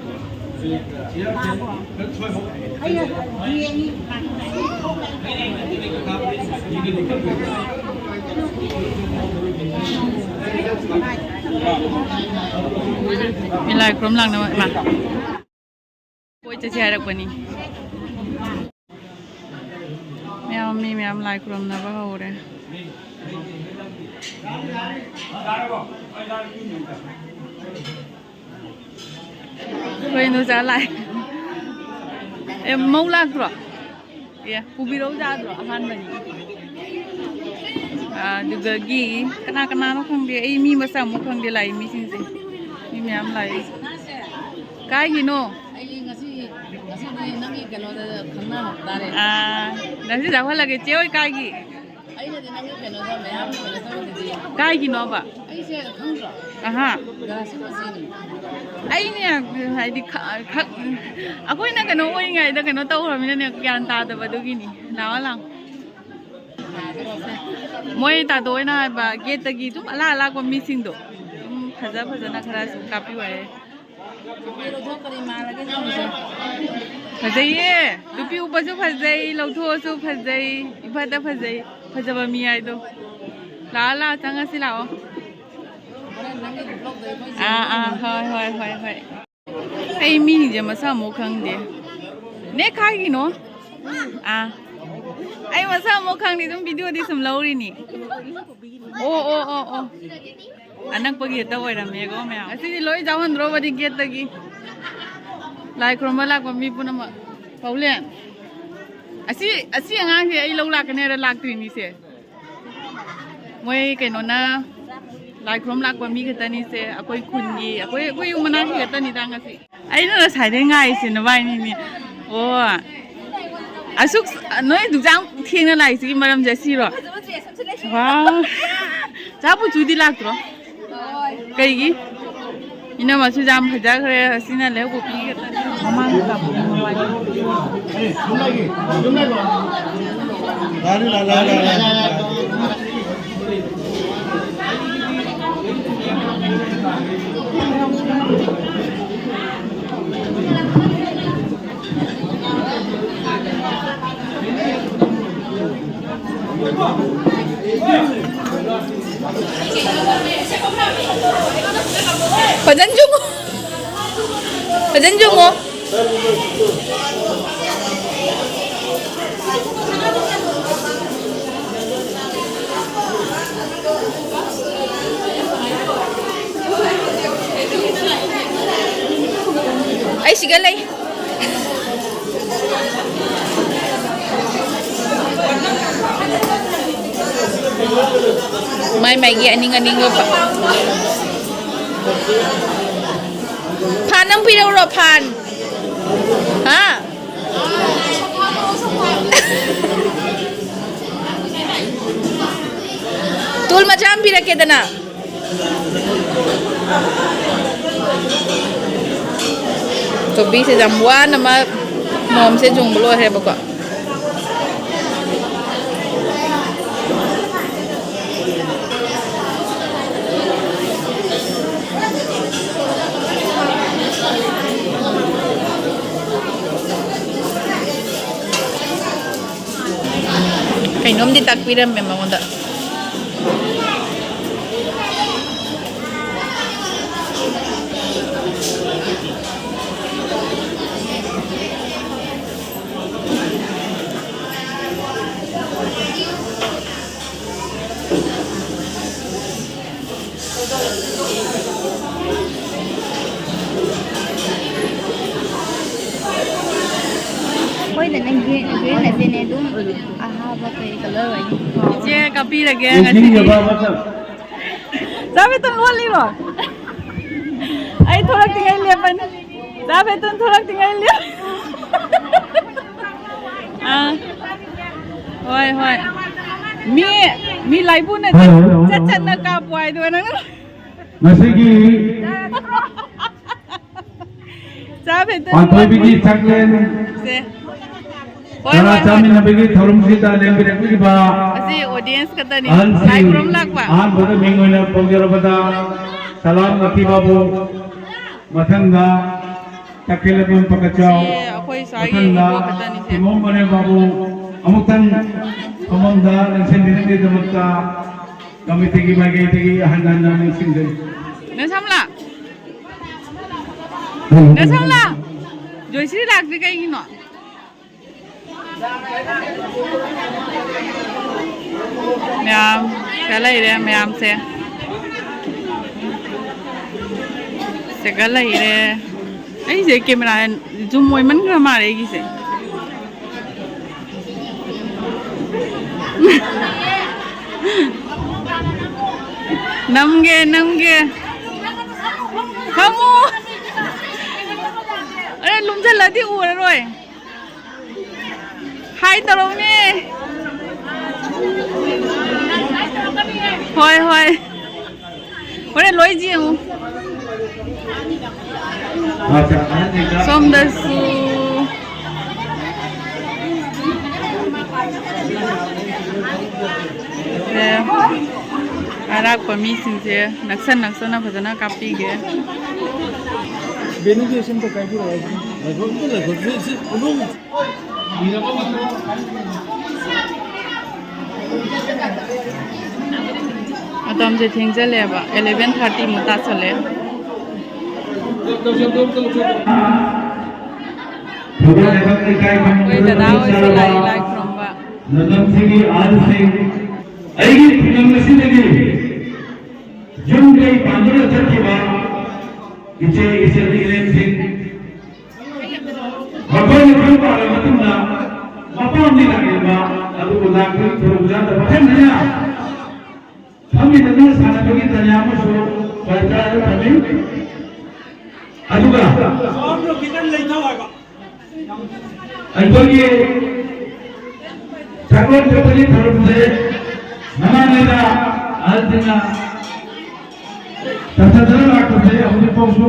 ꯃꯤ ꯂꯥꯏ ꯈꯨꯔꯨꯝ ꯂꯥꯛꯅꯕ, ꯏꯃꯥ꯫ ꯀꯣꯏ ꯆꯠꯁꯦ ꯍꯥꯏꯔꯛꯄꯅꯤ꯫ ꯃꯌꯥꯝ, ꯃꯤ ꯃꯌꯥꯝ ꯂꯥꯏ ꯈꯨꯔꯨꯝꯅꯕ ꯍꯧꯔꯦ꯫ ꯑꯩꯈꯣꯏ ꯏꯟꯗꯣꯆꯥ ꯂꯥꯛꯑꯦ꯫ ꯑꯦ, ꯃꯧ ꯂꯥꯛꯇ꯭ꯔꯣ? ꯑꯦ, ꯄꯨꯕꯤꯔꯧ ꯌꯥꯗ꯭ꯔꯣ? ꯑꯍꯥꯟꯕꯅꯤ꯫ ꯑꯗꯨꯗꯒꯤ ꯀꯅꯥ ꯀꯅꯥꯅꯣ ꯈꯪꯗꯦ, ꯑꯩ ꯃꯤ ꯃꯁꯛ ꯑꯃꯨꯛ ꯈꯪꯗꯦ ꯂꯥꯛꯏ ꯃꯤꯁꯤꯡꯁꯦ꯫ ꯃꯤ ꯃꯌꯥꯝ ꯂꯥꯛꯏ꯫ ꯀꯥꯏꯒꯤꯅꯣ? ꯑꯩ ꯉꯁꯤ, ꯉꯁꯤꯗꯤ ꯅꯪꯒꯤ ꯀꯩꯅꯣꯗ ꯈꯪꯅꯍꯧ ꯇꯥꯔꯦ꯫ ꯑꯥ, ꯉꯁꯤ ꯆꯥꯎꯍꯜꯂꯒꯦ꯫ ꯆꯦ ꯍꯣꯏ ꯀꯥꯏꯒꯤ? ꯑꯩꯅꯗꯤ ꯅꯪꯒꯤ ꯀꯩꯅꯣꯗ ꯃꯌꯥꯝ ꯀꯩꯅꯣ ꯇꯧꯔꯤꯗꯨꯗꯤ꯫ ꯀꯥꯏꯒꯤꯅꯣꯕ? ꯑꯩꯁꯦ ꯈꯪꯗ꯭ꯔꯣ? ꯑꯍꯥ꯫ ꯒ꯭ꯔꯥꯁ ꯃꯆꯦꯅꯤ꯫ ꯑꯩꯅꯦ, ꯍꯥꯏꯗꯤ, ꯈ-, ꯈ-, ꯑꯩꯈꯣꯏꯅ ꯀꯩꯅꯣ ꯑꯣꯏꯔꯤꯉꯩꯗ ꯀꯩꯅꯣ ꯇꯧꯈ꯭ꯔꯃꯤꯅꯅꯦ, ꯒ꯭ꯌꯥꯟ ꯇꯥꯗꯕ ꯑꯗꯨꯒꯤꯅꯤ꯫ ꯂꯥꯛꯑꯣ, ꯂꯥꯛꯑꯣ꯫ ꯃꯣꯏ ꯇꯥꯗꯣ ꯍꯣꯏꯅ ꯍꯥꯏꯕ, ꯒꯦꯠꯇꯒꯤ ꯑꯗꯨꯝ ꯑꯂꯥꯛ ꯑꯂꯥꯛꯄ ꯃꯤꯁꯤꯡꯗꯣ ꯑꯗꯨꯝ ꯐꯖ ꯐꯖꯅ ꯈꯔꯁꯨ ꯀꯥꯞꯄꯤꯌꯨ ꯍꯥꯏꯌꯦ꯫ ꯀꯔꯤ ꯃꯥꯜꯂꯒꯦ ꯅꯪꯒꯤꯁꯦ? ꯐꯖꯩꯌꯦ꯫ ꯇꯨꯄꯤ ꯎꯞꯄꯁꯨ ꯐꯖꯩ, ꯂꯧꯊꯣꯛꯑꯁꯨ ꯐꯖꯩ, ꯏꯐꯇ ꯐꯖꯩ꯫ ꯐꯖꯕ ꯃꯤ ꯍꯥꯏꯗꯣ꯫ ꯂꯥꯛꯑꯣ, ꯂꯥꯛꯑꯣ, ꯆꯪꯉꯁꯤ ꯂꯥꯛꯑꯣ꯫ ꯍꯣꯔꯦꯟ ꯅꯪꯒꯤ vlogꯗ ꯑꯩꯈꯣꯏ ꯑꯥ, ꯑꯥ, ꯍꯣꯏ, ꯍꯣꯏ, ꯍꯣꯏ, ꯍꯣꯏ꯫ ꯑꯩ ꯃꯤꯁꯤꯡꯁꯦ ꯃꯁꯛ ꯑꯃꯨꯛ ꯈꯪꯗꯦ꯫ ꯅꯦ, ꯀꯥꯏꯒꯤꯅꯣ? ꯑꯥ꯫ ꯑꯩ ꯃꯁꯛ ꯑꯃꯨꯛ ꯈꯪꯗꯦ, ꯑꯗꯨꯝ ꯚꯤꯗꯤꯑꯣꯗꯤ ꯁꯨꯝ ꯂꯧꯔꯤꯅꯤ꯫ ꯑꯣ, ꯑꯣ, ꯑꯣ, ꯑꯣ꯫ ꯑꯅꯛꯄꯒꯤ ꯍꯦꯛꯇ ꯑꯣꯏꯔꯝꯃꯦꯀꯣ ꯃꯌꯥꯝ꯫ ꯉꯁꯤꯗꯤ ꯂꯣꯏ ꯆꯥꯎꯍꯟꯗ꯭ꯔꯣꯕꯅꯤ ꯒꯦꯠꯇꯒꯤ꯫ ꯂꯥꯏ ꯈꯨꯔꯨꯝꯕ ꯂꯥꯛꯄ ꯃꯤ ꯄꯨꯝꯅꯃꯛ꯫ ꯄꯥꯎꯂꯦꯟ, ꯑꯁꯤ, ꯑꯁꯤ ꯑꯉꯥꯡꯁꯦ ꯑꯩ ꯂꯧ ꯂꯥꯛꯀꯅꯤ ꯍꯥꯏꯔ ꯂꯥꯛꯇ꯭ꯔꯤꯅꯤꯁꯦ꯫ ꯃꯣꯏ ꯀꯩꯅꯣꯅ, ꯂꯥꯏ ꯈꯨꯔꯨꯝ ꯂꯥꯛꯄ ꯃꯤ ꯈꯛꯇꯅꯤꯁꯦ, ꯑꯩꯈꯣꯏ ꯈꯨꯟꯒꯤ, ꯑꯩꯈꯣꯏ, ꯑꯩꯈꯣꯏ ꯌꯨꯝ ꯃꯅꯥꯛꯀꯤ ꯈꯛꯇꯅꯤꯗ ꯉꯁꯤ꯫ ꯑꯩꯅ ꯉꯁꯥꯏꯗꯩ ꯉꯥꯏꯔꯤꯁꯦ ꯅꯕꯥꯏꯅꯤꯅꯤ꯫ ꯑꯣ, ꯑꯁꯨꯛ, ꯅꯣꯏ ꯑꯗꯨꯛ ꯌꯥꯝ ꯊꯦꯡꯅ ꯂꯥꯛꯏꯁꯤꯒꯤ ꯃꯔꯝꯁꯦ ꯑꯁꯤꯔꯣ? ꯋꯥ, ꯆꯥ ꯄꯨꯆꯨꯗꯤ ꯂꯥꯛꯇ꯭ꯔꯣ? ꯀꯩꯒꯤ? ꯏꯅꯝꯃꯁꯨ ꯌꯥꯝ ꯐꯖꯈ꯭ꯔꯦ꯫ ꯑꯁꯤꯅ ꯂꯩꯍꯧꯕ ꯄꯤꯒꯗ꯭ꯔꯥ? ꯃꯃꯥꯡꯗ ꯀꯥꯞꯄ ꯃꯃꯥꯡꯗ꯫ ꯐꯖꯅ ꯆꯨꯝꯃꯣ꯫ ꯐꯖꯅ ꯆꯨꯝꯃꯣ꯫ ꯑꯩ ꯁꯤꯒ ꯂꯩ꯫ ꯃꯥꯏ ꯃꯥꯏꯒꯤ ꯑꯅꯤꯡ ꯑꯅꯤꯡꯕ ꯐ-, ꯐꯥꯟ ꯑꯃ ꯄꯤꯔꯛꯎꯔꯣ, ꯐꯥꯟ? ꯍꯥ? ꯇꯨꯜ ꯃꯆꯥ ꯑꯃ ꯄꯤꯔꯛꯀꯦꯗꯅ꯫ ꯀꯣꯕꯤꯁꯦ ꯌꯥꯝ ꯋꯥꯅ ꯃꯥ ꯃꯣꯝꯁꯦ ꯆꯨꯡꯕ ꯂꯣꯏꯈ꯭ꯔꯦꯕꯀꯣ꯫ ꯀꯩꯅꯣꯝꯗꯤ ꯇꯥꯛꯄꯤꯔꯝꯃꯦ ꯃꯉꯣꯟꯗ꯫ ꯁꯤꯅꯦ ꯑꯗꯨꯝ ꯑꯍꯥꯕ ꯀꯩ ꯀꯂꯔ ꯑꯣꯏꯅꯤ? ꯏꯆꯦ ꯀꯥꯞꯄꯤꯔꯒꯦ ꯉꯁꯤꯗꯤ꯫ ꯆꯥꯕꯤꯇꯣꯟ ꯂꯣꯜꯂꯤꯔꯣ? ꯑꯩ ꯊꯣꯛꯂꯛꯇ꯭ꯔꯤꯉꯩ ꯂꯦꯞꯄꯅꯤ꯫ ꯆꯥꯕꯤꯇꯣꯟ ꯊꯣꯛꯂꯛꯇ꯭ꯔꯤꯉꯩ ꯂꯦꯞ-, ꯑꯥ꯫ ꯍꯣꯏ, ꯍꯣꯏ꯫ ꯃꯤ, ꯃꯤ ꯂꯥꯏꯕꯨꯅ ꯆꯠ ꯆꯠꯅ ꯀꯥꯞꯄꯨ ꯍꯥꯏꯗꯨꯒ ꯅꯪꯅ꯫ ꯉꯁꯤꯒꯤ ꯆꯥ ꯐꯦꯟꯇꯟ ꯄꯥꯟꯊꯣꯏꯕꯤꯒꯤ ꯆꯥꯛꯂꯦꯟ ꯁꯦ꯫ ꯍꯣꯏ, ꯆꯔꯥ ꯍꯣꯏ, ꯍꯣꯏ꯫ ꯆꯥꯃꯤꯟꯅꯕꯒꯤ ꯊꯧꯔꯝꯁꯤꯗ ꯂꯦꯡꯕꯤꯔꯛꯂꯤꯕ ꯑꯁꯤ audience ꯈꯛꯇꯅꯤ꯫ ꯑꯍꯜꯁꯤꯡ ꯂꯥꯏ ꯈꯨꯔꯨꯝ ꯂꯥꯛꯄ꯫ ꯑꯍꯥꯟꯕꯗ ꯃꯤꯡ ꯑꯣꯏꯅ ꯄꯥꯎꯖꯔꯕꯗ ꯁꯂꯥꯝ ꯂꯛꯀꯤ ꯕꯥꯕꯨ, ꯃꯊꯪꯗ ꯇꯈꯦꯜꯂꯩꯃ ꯄꯀꯆꯥꯎ, ꯁꯤ ꯑꯩꯈꯣꯏ ꯁ꯭ꯋꯥꯏꯒꯤ ꯃꯊꯪꯗ ꯏꯕꯣꯛ ꯈꯛꯇꯅꯤꯁꯦ꯫ ꯏꯃꯣꯝ ꯃꯅꯦꯝ ꯕꯥꯕꯨ, ꯑꯃꯨꯛꯇꯪ ꯐꯝꯐꯝꯗ ꯂꯦꯡꯁꯤꯟꯕꯤꯅꯕꯒꯤꯗꯃꯛꯇ ꯀꯃꯤꯇꯤꯒꯤ ꯃꯥꯏꯀꯩꯗꯒꯤ ꯍꯟꯅ ꯍꯟꯅ ꯅꯤꯡꯁꯤꯡꯖꯔꯤ꯫ ꯅꯦ ꯁꯝꯂꯥ꯫ ꯅꯦ ꯁꯝꯂꯥ꯫ ꯖꯣꯏꯁ꯭ꯔꯤ ꯂꯥꯛꯇ꯭ꯔꯤ ꯀꯩꯒꯤꯅꯣ? ꯃꯌꯥꯝ ꯁꯤꯗ ꯂꯩꯔꯦ ꯃꯌꯥꯝꯁꯦ꯫ ꯁꯤꯗ ꯂꯩꯔꯦ꯫ ꯑꯩꯁꯦ camera zoom ꯑꯣꯏꯃꯟꯈ꯭ꯔ ꯃꯥꯜꯂꯦ ꯑꯩꯒꯤꯁꯦ꯫ ꯅꯝꯒꯦ, ꯅꯝꯒꯦ꯫ ꯐꯝꯃꯨ꯫ ꯑꯔꯦ, ꯂꯨꯝꯁꯤꯜꯂꯗꯤ ꯎꯔꯔꯣꯏ꯫ Hi ꯇꯧꯔꯛꯎꯅꯦ꯫ ꯍꯣꯏ, ꯍꯣꯏ꯫ ꯍꯣꯔꯦꯟ ꯂꯣꯏ ꯌꯦꯡꯉꯨ꯫ ꯁꯣꯝꯗꯁꯨ꯫ ꯁꯦ, ꯑꯔꯥꯛꯄ ꯃꯤꯁꯤꯡꯁꯦ ꯅꯛꯁꯟ ꯅꯛꯁꯟꯅ ꯐꯖꯅ ꯀꯥꯞꯄꯤꯒꯦ꯫ ꯕꯦꯅꯨꯒꯤ ꯁꯦꯝꯗꯣꯛ ꯀꯥꯏꯕꯤꯔꯛꯑꯣ꯫ ꯂꯩꯈꯣꯝꯗ ꯂꯩꯈꯣꯝ ꯁꯤ, ꯁꯤ ꯎꯅꯨ꯫ ꯃꯇꯝꯁꯦ ꯊꯦꯡꯖꯜꯂꯦꯕ, eleven thirty ꯃꯨꯛ ꯇꯥꯁꯜꯂꯦ꯫ ꯑꯩꯈꯣꯏ ꯗꯗꯥ ꯍꯣꯏꯁꯨ ꯂꯥꯛꯏ ꯂꯥꯏ ꯈꯨꯔꯨꯝꯕ꯫ ꯂꯝꯗꯝꯁꯤꯒꯤ ꯑꯍꯜꯁꯤꯡ, ꯑꯩꯒꯤ ꯈꯨꯡꯒꯪ ꯑꯁꯤꯗꯒꯤ ꯌꯨꯝ ꯀꯩ ꯄꯥꯟꯗꯨꯅ ꯆꯠꯈꯤꯕ ꯏꯆꯦ ꯏꯆꯜ ꯏꯔꯦꯟꯁꯤꯡ, ꯃꯈꯣꯏꯅ ꯌꯨꯝ ꯄꯥꯜꯂꯕ ꯃꯇꯨꯡꯗ ꯃꯄꯥꯝꯗꯤ ꯂꯥꯛꯅꯤꯡꯕ, ꯑꯗꯨꯕꯨ ꯂꯥꯛꯄꯒꯤ ꯈꯨꯗꯣꯡꯆꯥꯗꯕ ꯍꯦꯟꯅ ꯐꯝꯃꯤꯟꯅꯗꯨꯅ ꯁꯥꯟꯅꯕꯒꯤ ꯇꯥꯟꯖꯥ ꯑꯃꯁꯨ ꯄꯥꯏꯖꯔꯒ ꯊꯝꯃꯤ꯫ ꯑꯗꯨꯒ ꯁꯣꯝꯗꯣ ꯈꯤꯇꯪ ꯂꯩꯊꯧ ꯍꯥꯏꯕ꯫ ꯑꯩꯈꯣꯏꯒꯤ ꯁꯒꯣꯜ ꯆꯠꯄꯒꯤ ꯊꯧꯔꯝꯁꯦ ꯃꯃꯥꯡꯉꯩꯗ ꯑꯍꯜꯁꯤꯡꯅ ꯇꯝꯊꯗꯅ ꯂꯥꯛꯄꯁꯦ ꯍꯧꯖꯤꯛꯐꯥꯎꯁꯨ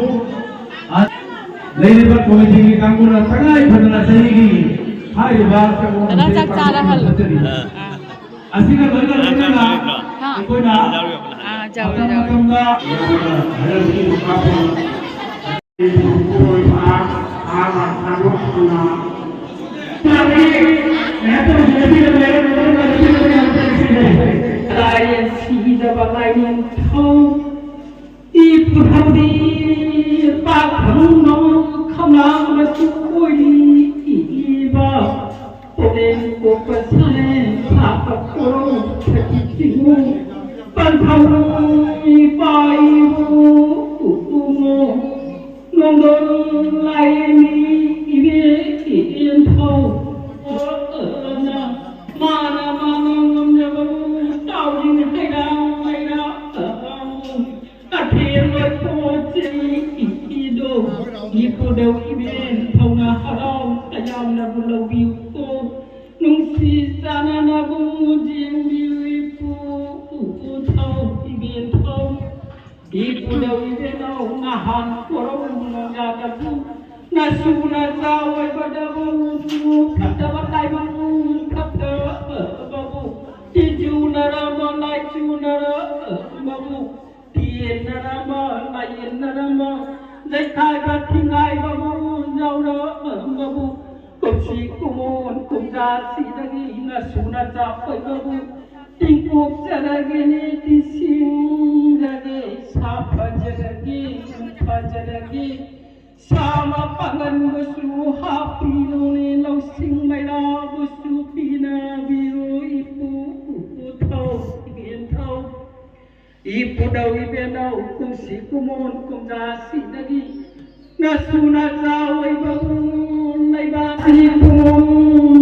ꯂꯩꯔꯤꯕ ꯀꯣꯃꯤꯇꯤꯒꯤ ꯀꯥꯡꯕꯨꯅ ꯇꯉꯥꯏ ꯐꯗꯅ ꯆꯍꯤꯒꯤ ꯍꯥꯏꯔꯤꯕ ꯆꯥꯛ ꯆꯥꯔꯍꯜꯂꯨ꯫ ꯆꯠꯆꯔꯤ꯫ ꯑꯥ꯫ ꯑꯁꯤꯒ ꯂꯣꯏꯅ ꯂꯣꯏꯅꯅ ꯍꯥ꯫ ꯑꯩꯈꯣꯏꯅ ꯑꯥ, ꯖꯥꯎ, ꯃꯇꯝ ꯖꯥꯎ꯫ ꯃꯇꯝꯗ ꯌꯥꯝꯅ ꯍꯥꯏꯔꯛꯈꯤ ꯃꯈꯥ ꯄꯣꯟꯅ ꯁꯤꯗꯕ ꯂꯥꯏꯅꯤꯡꯊꯧ ꯏꯄꯨ ꯊꯧꯔꯤ ꯄꯥꯛꯐꯝ ꯈꯝꯂꯥꯡꯕꯁꯨ ꯑꯣꯏꯔꯤꯕ ꯄꯨꯛꯅꯤꯡ ꯀꯣꯛꯄ ꯁꯥꯂꯦꯟ ꯁꯥꯄ ꯀꯣꯔꯧ ꯁꯈꯤ ꯆꯤꯡꯉꯨ ꯄꯟꯊꯧ ꯏꯄꯥ ꯏꯄꯨ ꯎꯃꯣ ꯅꯣꯡꯗꯣꯟ ꯂꯥꯏꯔꯦꯝꯕꯤ ꯏꯕꯦꯟ ꯏꯕꯦꯟꯊꯧ ꯃꯥꯅ ꯃꯥꯅ ꯉꯝꯖꯕꯕꯨ ꯇꯥꯎꯔꯤꯅ ꯍꯩꯔꯥꯡ ꯂꯩꯔꯥꯡ ꯑꯊꯦꯟꯕ ꯄꯣꯠ ꯆꯩ ꯏꯗꯣ ꯏꯄꯨꯗꯧ ꯏꯕꯦꯟ ꯊꯧꯅ ꯍꯔꯥꯎ ꯇꯌꯥꯝꯅꯕꯨ ꯂꯧꯕꯤꯌꯨꯀꯣ꯫ ꯅꯨꯡꯁꯤ ꯆꯥꯟꯅꯅꯕꯨ ꯌꯦꯡꯕꯤꯌꯨ ꯏꯄꯨ ꯊꯧ ꯏꯕꯦꯟ ꯊꯧ꯫ ꯏꯄꯨꯗꯧ ꯏꯕꯦꯟꯅꯧ ꯅꯍꯥꯟ ꯀꯣꯔꯧ ꯅꯣꯡꯌꯥꯗꯕꯨ ꯅꯁꯨ ꯅꯆꯥ ꯑꯣꯏꯕꯗꯕꯨ ꯐꯠꯇꯕ ꯇꯥꯏꯕꯪ ꯐꯠꯇꯕꯕꯨ ꯇꯤꯟꯖꯨꯅꯔꯕ ꯂꯥꯏꯆꯨꯅꯔꯕꯕꯨ ꯇꯤꯌꯦꯟꯅꯔꯝꯕ, ꯂꯥꯏꯌꯦꯟꯅꯔꯝꯕ, ꯂꯩꯈꯥꯏꯕ ꯊꯤꯡꯒꯥꯏꯕꯕꯨ ꯌꯥꯎꯔꯝꯕꯕꯨ, ꯀꯨꯝꯁꯤ ꯀꯨꯃꯣꯟ ꯀꯨꯝꯖꯥꯁꯤꯗꯒꯤ ꯅꯁꯨ ꯅꯆꯥ ꯑꯣꯏꯕꯕꯨ, ꯇꯤꯡꯀꯣꯛꯆꯔꯒꯦꯅꯦ, ꯇꯤꯁꯤꯡꯖꯒꯦ, ꯁꯥ ꯐꯖꯔꯒꯦ, ꯌꯨꯝ ꯐꯖꯔꯒꯦ, ꯁꯥ ꯃꯄꯥꯡꯒꯟꯕꯨꯁꯨ ꯍꯥꯞꯄꯤꯔꯣꯅꯦ, ꯂꯧꯁꯤꯡ ꯃꯩꯔꯥꯕꯨꯁꯨ ꯄꯤꯅꯕꯤꯔꯣ, ꯏꯄꯨ ꯊꯧ, ꯏꯕꯦꯟ ꯊꯧ꯫ ꯏꯄꯨꯗꯧ ꯏꯕꯦꯟꯅꯧ ꯀꯨꯝꯁꯤ ꯀꯨꯃꯣꯟ ꯀꯨꯝꯖꯥꯁꯤꯗꯒꯤ ꯅꯁꯨ ꯅꯆꯥ ꯑꯣꯏꯕꯕꯨ ꯂꯩꯕꯥꯛ ꯑꯅꯤ ꯀꯨꯃꯣꯟ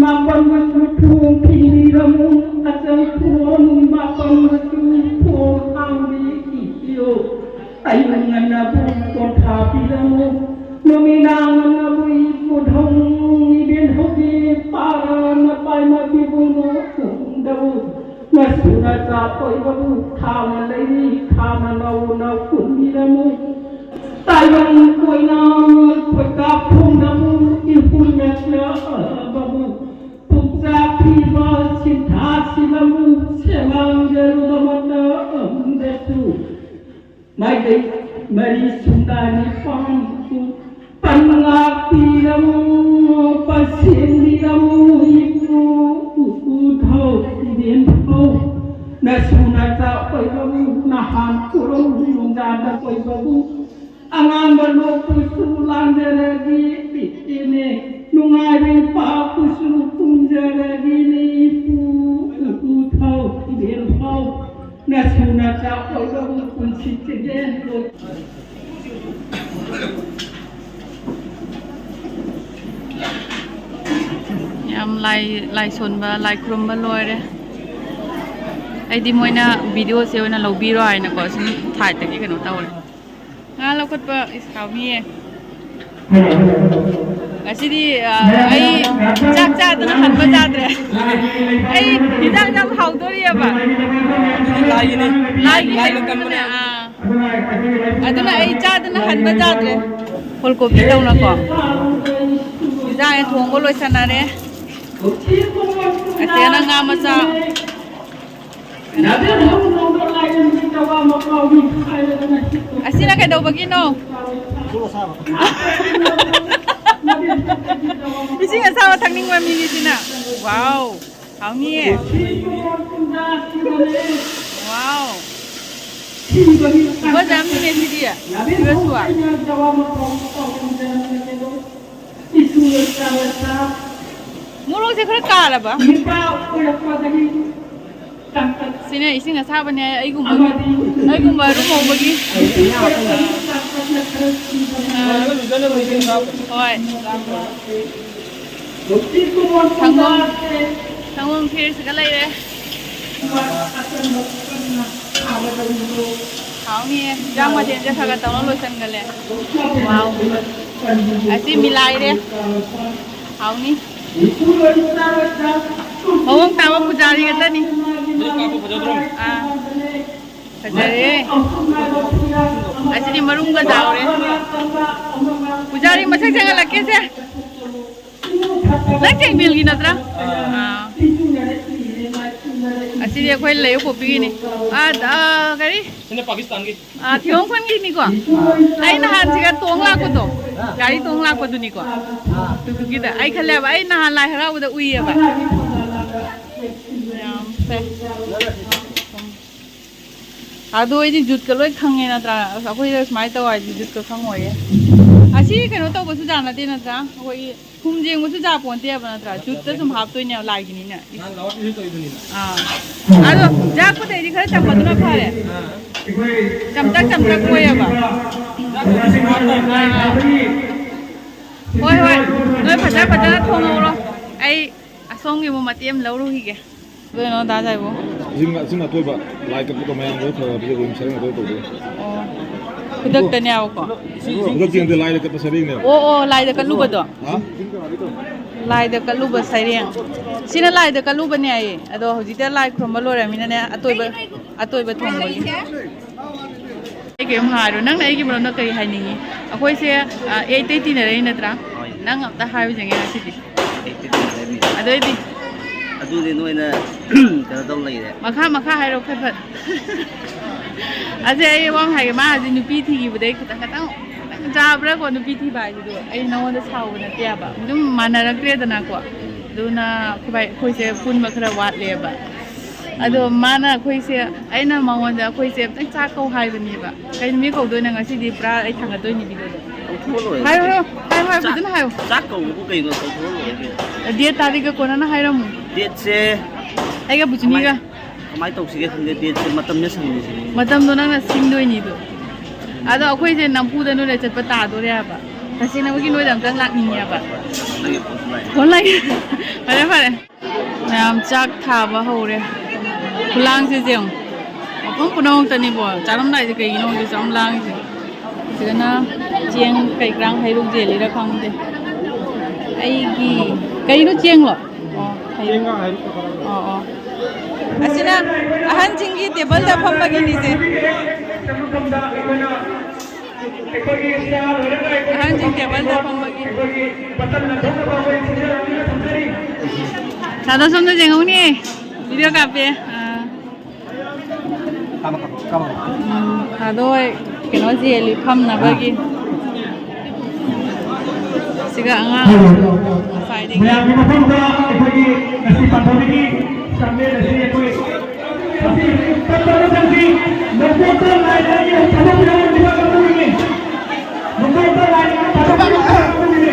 ꯃꯥꯄꯟ ꯑꯆꯪ ꯊꯣꯡ ꯃꯥꯄꯟ ꯃꯆꯨ ꯊꯣꯡ ꯍꯥꯡꯕꯤ ꯏꯌꯨ꯫ ꯑꯌꯨꯛ ꯉꯟꯅꯕꯨ ꯀꯣꯟꯊꯥꯕꯤꯔꯝꯃꯨ, ꯅꯨꯃꯤꯗꯥꯡ ꯉꯟꯅꯕꯨ ꯏꯄꯨꯙꯧ ꯏꯕꯦꯟꯙꯧꯒꯤ ꯄꯥꯔꯅ ꯄꯥꯏꯃꯕꯤꯕꯨ ꯅꯣꯛꯈꯨꯝꯗꯕꯨ꯫ ꯅꯁꯨ ꯅꯆꯥ ꯑꯣꯏꯕꯕꯨ ꯊꯥꯅ ꯂꯩꯔꯤ, ꯊꯥꯅ ꯅꯧꯅ ꯍꯨꯟꯕꯤꯔꯝꯃꯨ꯫ ꯇꯥꯏꯕꯪ ꯀꯣꯏꯅ ꯀꯣꯏꯀꯥꯞ ꯐꯣꯡꯗꯕꯨ ꯏꯍꯨꯜ ꯅꯛꯂꯕꯕꯨ꯫ ꯄꯨꯛꯆꯥꯛ ꯊꯤꯕ ꯁꯤꯟꯊꯥ ꯁꯤꯂꯝꯃꯨ ꯁꯦꯃꯥꯡꯖꯔꯨꯕ ꯃꯇꯝꯗꯁꯨ꯫ ꯃꯥꯏꯀꯩ ꯃꯔꯤ ꯁꯨꯝꯗ ꯅꯤꯄꯥꯟ ꯄꯟ ꯉꯥꯛꯄꯤꯔꯝꯃꯨ, ꯄꯟꯁꯤꯟꯕꯤꯔꯝꯃꯨ ꯏꯄꯨ ꯎꯊꯧ ꯏꯕꯦꯟꯊꯧ꯫ ꯅꯁꯨ ꯅꯆꯥ ꯑꯣꯏꯕꯕꯨ ꯅꯍꯥꯟ ꯀꯣꯔꯧ ꯅꯨꯡꯗꯥꯡꯗ ꯀꯣꯏꯕꯕꯨ ꯑꯉꯥꯡꯕ ꯂꯣꯛꯄꯁꯨ ꯂꯥꯟꯖꯔꯒꯦ ꯏꯅꯦ, ꯅꯨꯡꯉꯥꯏꯕ ꯄꯥꯛꯄꯁꯨ ꯀꯨꯝꯖꯔꯒꯦꯅꯦ ꯏꯄꯨ ꯎꯊꯧ ꯏꯕꯦꯟꯊꯧ꯫ ꯅꯁꯨ ꯅꯆꯥ ꯑꯣꯏꯕꯕꯨ ꯄꯨꯟꯁꯤꯁꯤꯗꯤ ꯌꯥꯝ ꯂꯥꯏ, ꯂꯥꯏ ꯁꯣꯟꯕ, ꯂꯥꯏ ꯈꯨꯔꯨꯝꯕ ꯂꯣꯏꯔꯦ꯫ ꯑꯩꯗꯤ ꯃꯣꯏꯅ ꯚꯤꯗꯤꯑꯣꯁꯦ ꯑꯣꯏꯅ ꯂꯧꯕꯤꯔꯣ ꯍꯥꯏꯅꯀꯣ ꯁꯨꯝ ꯁꯥꯏꯠꯇꯒꯤ ꯀꯩꯅꯣ ꯇꯧꯔꯦ꯫ ꯉꯥ ꯂꯧꯈꯠꯄ ꯏꯁ ꯍꯥꯎꯅꯤꯌꯦ꯫ ꯉꯁꯤꯗꯤ ꯑ, ꯑꯩ ꯆꯥꯛ ꯆꯥꯗꯅ ꯍꯟꯕ ꯆꯥꯗ꯭ꯔꯦ꯫ ꯑꯩ ꯍꯤꯟꯖꯥꯡ ꯌꯥꯝ ꯍꯥꯎꯗꯣꯔꯤꯑꯕ꯫ ꯂꯥꯏꯒꯤꯅꯤ꯫ ꯂꯥꯏꯒꯤ ꯂꯥꯏ ꯃꯇꯝꯅꯦ꯫ ꯑꯥ꯫ ꯑꯗꯨꯅ ꯑꯩ ꯆꯥꯗꯅ ꯍꯟꯕ ꯆꯥꯗ꯭ꯔꯦ꯫ ꯐꯨꯜ ꯀꯣꯕꯤ ꯇꯧꯅꯀꯣ꯫ ꯍꯤꯟꯖꯥꯡꯁꯦ ꯊꯣꯡꯕ ꯂꯣꯏꯁꯟꯅꯔꯦ꯫ ꯑꯇꯩꯅ ꯉꯥ ꯃꯆꯥ꯫ ꯑꯁꯤꯅ ꯀꯩꯗꯧꯕꯒꯤꯅꯣ? ꯏꯁꯤꯡ ꯑꯁꯥꯕ ꯊꯛꯅꯤꯡꯕ ꯃꯤꯅꯤ ꯁꯤꯅ꯫ ꯋꯥꯎ, ꯍꯥꯎꯅꯤꯌꯦ꯫ ꯋꯥꯎ꯫ ꯐꯖꯕꯅꯤꯅꯦ ꯁꯤꯗꯤ꯫ ꯐ꯭ꯔꯦꯁ ꯋꯥ꯫ ꯃꯣꯔꯣꯛꯁꯦ ꯈꯔ ꯀꯥꯔꯕ? ꯁꯤꯅ ꯏꯁꯤꯡ ꯑꯁꯥꯕꯅꯦ ꯍꯥꯏ, ꯑꯩꯒꯨꯝꯕ, ꯑꯩꯒꯨꯝꯕ ꯑꯗꯨꯝ ꯍꯧꯕꯒꯤ꯫ ꯑꯥ, ꯍꯣꯏ꯫ ꯁꯪꯒꯣꯝ꯫ ꯁꯪꯒꯣꯝ ꯈꯦꯔꯁꯤꯒ ꯂꯩꯔꯦ꯫ ꯍꯥꯎꯅꯤꯌꯦ꯫ ꯏꯟꯖꯥꯡ ꯃꯊꯦꯜꯁꯦ ꯈꯔ ꯈꯔ ꯇꯧꯔ ꯂꯣꯏꯁꯟꯒꯜꯂꯦ꯫ ꯋꯥꯎ꯫ ꯑꯁꯤ ꯃꯤꯂꯥꯏꯔꯦ꯫ ꯍꯥꯎꯅꯤ꯫ ꯃꯑꯣꯡ ꯇꯥꯕ ꯄꯨꯖꯥꯔꯤ ꯈꯛꯇꯅꯤ꯫ ꯑꯥ꯫ ꯐꯖꯔꯦ꯫ ꯑꯁꯤꯗꯤ ꯃꯔꯨꯝꯒ ꯆꯥꯎꯔꯦ꯫ ꯄꯨꯖꯥꯔꯤ ꯃꯁꯛ ꯆꯪꯍꯜꯂꯛꯀꯦꯁꯦ꯫ ꯅꯪ ꯀꯦꯡꯕꯤꯜꯒꯤ ꯅꯠꯇ꯭ꯔꯥ? ꯑꯥ꯫ ꯑꯁꯤꯗꯤ ꯑꯩꯈꯣꯏ ꯂꯩꯕ ꯄꯣꯛꯄꯤꯒꯤꯅꯤ꯫ ꯑꯥ, ꯑꯥ, ꯀꯔꯤ? ꯁꯤꯅ ꯄꯥꯀꯤꯁꯇꯥꯟꯒꯤ꯫ ꯑꯥ, ꯊꯤꯌꯣꯡ ꯈꯨꯟꯒꯤꯅꯤꯀꯣ? ꯑꯩ ꯅꯍꯥꯟ ꯁꯤꯒ ꯇꯣꯡ ꯂꯥꯛꯄꯗꯣ, ꯒꯥꯔꯤ ꯇꯣꯡ ꯂꯥꯛꯄꯗꯨꯅꯤꯀꯣ? ꯑꯗꯨꯒꯤꯗ ꯑꯩ ꯈꯜꯂꯦꯕ, ꯑꯩ ꯅꯍꯥꯟ ꯂꯥꯏ ꯍꯔꯥꯎꯕꯗ ꯎꯏꯌꯦꯕ꯫ ꯌꯥꯝ ꯐꯩ꯫ ꯑꯗꯣ ꯑꯩꯗꯤ ꯖꯨꯠꯀ ꯂꯣꯏ ꯈꯪꯉꯦ ꯅꯠꯇ꯭ꯔꯥ? ꯑꯁ, ꯑꯩꯈꯣꯏꯗ ꯁꯨꯃꯥꯏꯅ ꯇꯧ ꯍꯥꯏꯗꯤ ꯖꯨꯠꯀ ꯈꯪꯉꯣꯏꯌꯦ꯫ ꯑꯁꯤ ꯀꯩꯅꯣ ꯇꯧꯕꯁꯨ ꯖꯥꯠ ꯅꯠꯇꯦ ꯅꯠꯇ꯭ꯔꯥ? ꯑꯩꯈꯣꯏꯒꯤ ꯊꯨꯝ ꯌꯦꯡꯕꯁꯨ ꯖꯥꯠ ꯄꯣꯟꯇꯦꯕ ꯅꯠꯇ꯭ꯔꯥ? ꯖꯨꯠꯇ ꯁꯨꯝ ꯍꯥꯞꯇꯣꯏꯅꯦꯕ ꯂꯥꯏꯒꯤꯅꯤꯅ꯫ ꯏꯁ꯫ ꯅꯍꯥꯟ ꯂꯥꯎꯠ ꯏꯁꯩ ꯇꯧꯔꯤꯗꯨꯅꯤꯅ꯫ ꯑꯥ꯫ ꯑꯗꯣ ꯌꯥꯛꯄꯗꯩꯗꯤ ꯈꯔ ꯆꯝꯕꯗꯨꯅ ꯐꯔꯦ꯫ ꯑꯥ꯫ ꯆꯝꯇꯛ ꯆꯝꯇꯛ ꯑꯣꯏꯌꯦꯕ꯫ ꯑꯥ, ꯑꯥ꯫ ꯍꯣꯏ, ꯍꯣꯏ꯫ ꯅꯣꯏ ꯐꯖ ꯐꯖꯅ ꯊꯣꯡꯍꯧꯔꯣ꯫ ꯑꯩ ꯑꯁꯣꯝꯒꯤ ꯑꯃꯨꯛ ꯃꯇꯦꯛ ꯑꯃ ꯂꯧꯔꯨꯈꯤꯒꯦ꯫ ꯀꯩꯅꯣ ꯗꯥ ꯖꯥꯏꯕꯨ? ꯏꯁꯤꯡ, ꯏꯁꯤꯡ ꯑꯇꯣꯏꯕ, ꯂꯥꯏ ꯀꯠꯄꯗꯣ ꯃꯌꯥꯝ ꯂꯣꯏ ꯐꯔ ꯄꯤꯖꯗꯣꯏꯅꯤ, ꯁꯔꯦꯡ ꯑꯇꯣꯏꯕ ꯇꯧꯗꯣꯏꯅꯤ꯫ ꯑꯣ꯫ ꯈꯨꯗꯛꯇꯅꯦꯕꯀꯣ? ꯈꯨꯗꯛꯇꯤ ꯅꯠꯇꯦ, ꯂꯥꯏꯗ ꯀꯠꯄ ꯁꯔꯦꯡꯅꯦꯕ꯫ ꯑꯣ, ꯑꯣ, ꯂꯥꯏꯗ ꯀꯠꯂꯨꯕꯗꯣ? ꯍꯥ? ꯂꯥꯏꯗ ꯀꯠꯂꯨꯕ ꯁꯔꯦꯡ꯫ ꯁꯤꯅ ꯂꯥꯏꯗ ꯀꯠꯂꯨꯕꯅꯦ ꯍꯥꯏꯌꯦ꯫ ꯑꯗꯣ ꯍꯧꯖꯤꯛꯇ ꯂꯥꯏ ꯈꯨꯔꯨꯝꯕ ꯂꯣꯏꯔꯃꯤꯅꯅꯦ, ꯑꯇꯣꯏꯕ, ꯑꯇꯣꯏꯕ ꯊꯣꯡꯕꯒꯤ꯫ ꯑꯩ ꯀꯩꯝ ꯍꯥꯏꯔꯣ꯫ ꯅꯪꯅ ꯑꯩꯒꯤ ꯃꯔꯝꯗ ꯀꯔꯤ ꯍꯥꯏꯅꯤꯡꯉꯤ? ꯑꯩꯈꯣꯏꯁꯦ, ꯑ, ꯑꯩ ꯑꯇꯩ ꯇꯤꯟꯅꯔꯛꯏ ꯅꯠꯇ꯭ꯔꯥ? ꯍꯣꯏ꯫ ꯅꯪ ꯑꯝꯇ ꯍꯥꯏꯕꯁꯦ ꯉꯁꯤꯗꯤ꯫ ꯑꯩ ꯇꯤꯟꯅꯔꯛꯏ꯫ ꯑꯗꯨꯑꯣꯏꯗꯤ? ꯑꯗꯨꯗꯤ ꯅꯣꯏꯅ ꯀꯩꯅꯣ ꯇꯧ ꯂꯩꯔꯦ꯫ ꯃꯈꯥ, ꯃꯈꯥ ꯍꯥꯏꯔꯣ ꯐꯠ ꯐꯠ꯫ ꯑꯁꯦ ꯑꯩ ꯋꯥ ꯑꯃ ꯍꯥꯏꯒꯦ, ꯃꯥ ꯍꯧꯖꯤꯛ ꯅꯨꯄꯤ ꯊꯤꯈꯤꯕꯗꯩ ꯈꯤꯇꯪ ꯈꯤꯇꯪ ꯈꯤꯇꯪ ꯆꯥꯕ꯭ꯔꯥꯀꯣ ꯅꯨꯄꯤ ꯊꯤꯕ ꯍꯥꯏꯁꯤꯗꯤ? ꯑꯩ ꯅꯉꯣꯟꯗ ꯁꯥꯎꯕ ꯅꯠꯇꯦꯕ, ꯑꯗꯨꯝ ꯃꯥꯟꯅꯔꯛꯇ꯭ꯔꯦꯗꯅꯀꯣ꯫ ꯑꯗꯨꯅ ꯑꯩꯈꯣꯏ ꯕꯥꯏ-, ꯑꯩꯈꯣꯏꯁꯦ ꯄꯨꯟꯕ ꯈꯔ ꯋꯥꯠꯂꯦꯕ꯫ ꯑꯗꯣ ꯃꯥꯅ ꯑꯩꯈꯣꯏꯁꯦ, ꯑꯩꯅ ꯃꯉꯣꯟꯗ ꯑꯩꯈꯣꯏꯁꯦ ꯑꯝꯇꯪ ꯆꯥꯛ ꯀꯧ ꯍꯥꯏꯕꯅꯦꯕ꯫ ꯀꯩ ꯅꯨꯃꯤꯠ ꯀꯧꯗꯣꯏꯅꯣ? ꯉꯁꯤꯗꯤ ꯄꯨꯔꯥ ꯑꯩ ꯊꯥꯡꯒꯠꯇꯣꯏꯅꯤ ꯚꯤꯗꯤꯑꯣꯗꯣ꯫ ꯀꯧꯊꯣꯛꯑ ꯂꯣꯏꯔꯦ ꯍꯥꯏꯔꯣ, ꯀꯩꯅꯣ? ꯍꯥꯏꯔꯣ, ꯍꯥꯏꯔꯣ, ꯆꯥꯛ, ꯐꯖꯅ ꯍꯥꯏꯌꯣ꯫ ꯆꯥꯛ ꯀꯧꯕꯕꯨ ꯀꯩꯅꯣ? ꯀꯧꯊꯣꯛꯑ ꯂꯣꯏꯔꯦ ꯀꯩꯅꯣ꯫ ꯗꯦꯠ ꯇꯥꯔꯤꯛꯀ ꯀꯣꯟꯅꯅ ꯍꯥꯏꯔꯝꯃꯨ꯫ ꯗꯦꯠꯁꯦ ꯑꯩꯒ ꯕꯨꯆꯤꯅꯤꯒ꯫ ꯀꯃꯥꯏ-, ꯀꯃꯥꯏꯅ ꯇꯧꯁꯤꯒꯦ ꯈꯪꯗꯦ, ꯗꯦꯠꯁꯦ ꯃꯇꯝꯁꯦ ꯁꯪꯗ꯭ꯔꯤꯁꯤꯅꯤ꯫ ꯃꯇꯝꯗꯣ ꯅꯪꯅ ꯁꯤꯟꯗꯣꯏꯅꯤꯗꯣ꯫ ꯑꯗꯣ ꯑꯩꯈꯣꯏꯁꯦ ꯅꯝꯐꯨꯗ ꯅꯣꯏꯗ ꯆꯠꯄ ꯇꯥꯗꯣꯔꯦ ꯍꯥꯏꯕ꯫ ꯇꯁꯦꯡꯅꯃꯛꯀꯤ ꯅꯣꯏꯗ ꯑꯝꯇꯪ ꯂꯥꯛꯅꯤꯡꯉꯦꯕ꯫ ꯅꯪꯒꯤ ꯐꯣꯟꯁꯨ ꯂꯥꯛꯑꯦ꯫ ꯐꯣꯟ ꯂꯥꯛꯑꯦ꯫ ꯐꯔꯦ, ꯐꯔꯦ꯫ ꯃꯌꯥꯝ ꯆꯥꯛ ꯊꯥꯕ ꯍꯧꯔꯦ꯫ ꯈꯨꯂꯥꯡꯁꯦ ꯌꯦꯡꯉꯨ꯫ ꯃꯐꯝ ꯄꯨꯝꯅꯃꯛꯇꯅꯤꯕꯣ꯫ ꯆꯥꯔꯝꯗꯥꯏꯁꯦ ꯀꯩꯒꯤꯅꯣ ꯈꯪꯗꯦ ꯆꯥꯛ ꯂꯥꯡꯉꯤꯁꯦ꯫ ꯁꯤꯗꯅ ꯆꯦꯡ ꯀꯩ ꯀꯔꯥꯡ ꯍꯩꯔꯨꯛ ꯌꯦꯜꯂꯤꯔ ꯈꯪꯗꯦ꯫ ꯑꯩꯒꯤ ꯀꯩꯅꯣ ꯆꯦꯡꯂꯣ? ꯑꯣ, ꯍꯩꯔꯨꯛ꯫ ꯆꯦꯡꯒ ꯍꯩꯔꯨꯛꯀ ꯈꯔ ꯑꯣ, ꯑꯣ꯫ ꯑꯁꯤꯅ ꯑꯍꯟꯁꯤꯡꯒꯤ ꯇꯦꯕꯜꯗ ꯐꯝꯕꯒꯤꯅꯤꯁꯦ꯫ ꯑꯍꯟꯁꯤꯡ ꯇꯦꯕꯜꯗ ꯐꯝꯕꯒꯤ꯫ ꯁꯥꯗꯣ ꯁꯣꯝꯗ ꯌꯦꯡꯍꯧꯅꯦ꯫ ꯚꯤꯗꯤꯑꯣ ꯀꯥꯞꯄꯦ꯫ ꯑꯥ꯫ ꯎꯝ, ꯁꯥꯗꯣ ꯍꯣꯏ ꯀꯩꯅꯣ ꯌꯦꯜꯂꯤ ꯐꯝꯅꯕꯒꯤ꯫ ꯁꯤꯒ ꯑꯉꯥꯡ ꯉꯁꯥꯏꯗꯒꯤ꯫ ꯃꯌꯥꯝꯒꯤ ꯃꯐꯝꯗ ꯑꯩꯈꯣꯏꯒꯤ ꯉꯁꯤ ꯄꯥꯟꯊꯣꯏꯕꯤꯒꯤ ꯆꯥꯛꯂꯦꯟ ꯑꯁꯤ ꯑꯩꯈꯣꯏ ꯉꯁꯤ ꯇꯞ ꯇꯞꯅ ꯆꯪꯁꯤ꯫ ꯅꯣꯡꯄꯣꯛꯇ ꯂꯥꯏ ꯂꯩ ꯊꯕꯛ ꯌꯥꯎꯔꯤꯕ ꯀꯥꯡꯕꯨꯒꯤꯅꯤ꯫ ꯅꯣꯡꯄꯣꯛꯇ ꯂꯥꯏ ꯂꯩ ꯊꯕꯛ ꯌꯥꯎꯔꯤꯕ ꯀꯥꯡꯕꯨꯒꯤꯅꯤ꯫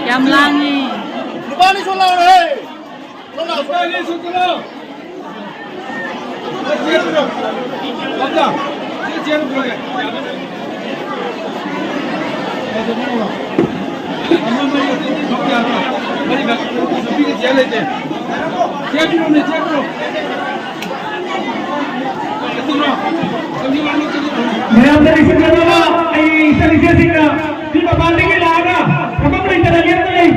ꯌꯥꯝ ꯂꯥꯡꯉꯤ꯫ ꯃꯌꯥꯝꯗ ꯅꯤꯡꯁꯤꯡꯖꯅꯕ ꯑꯩ ꯏꯆꯟ ꯏꯆꯦꯁꯤꯡꯅ ꯁꯤ ꯃꯄꯥꯟꯗꯒꯤ ꯂꯥꯛꯑꯒ ꯊꯕꯛ ꯂꯩꯇꯅ ꯂꯦꯞꯄ ꯂꯩ꯫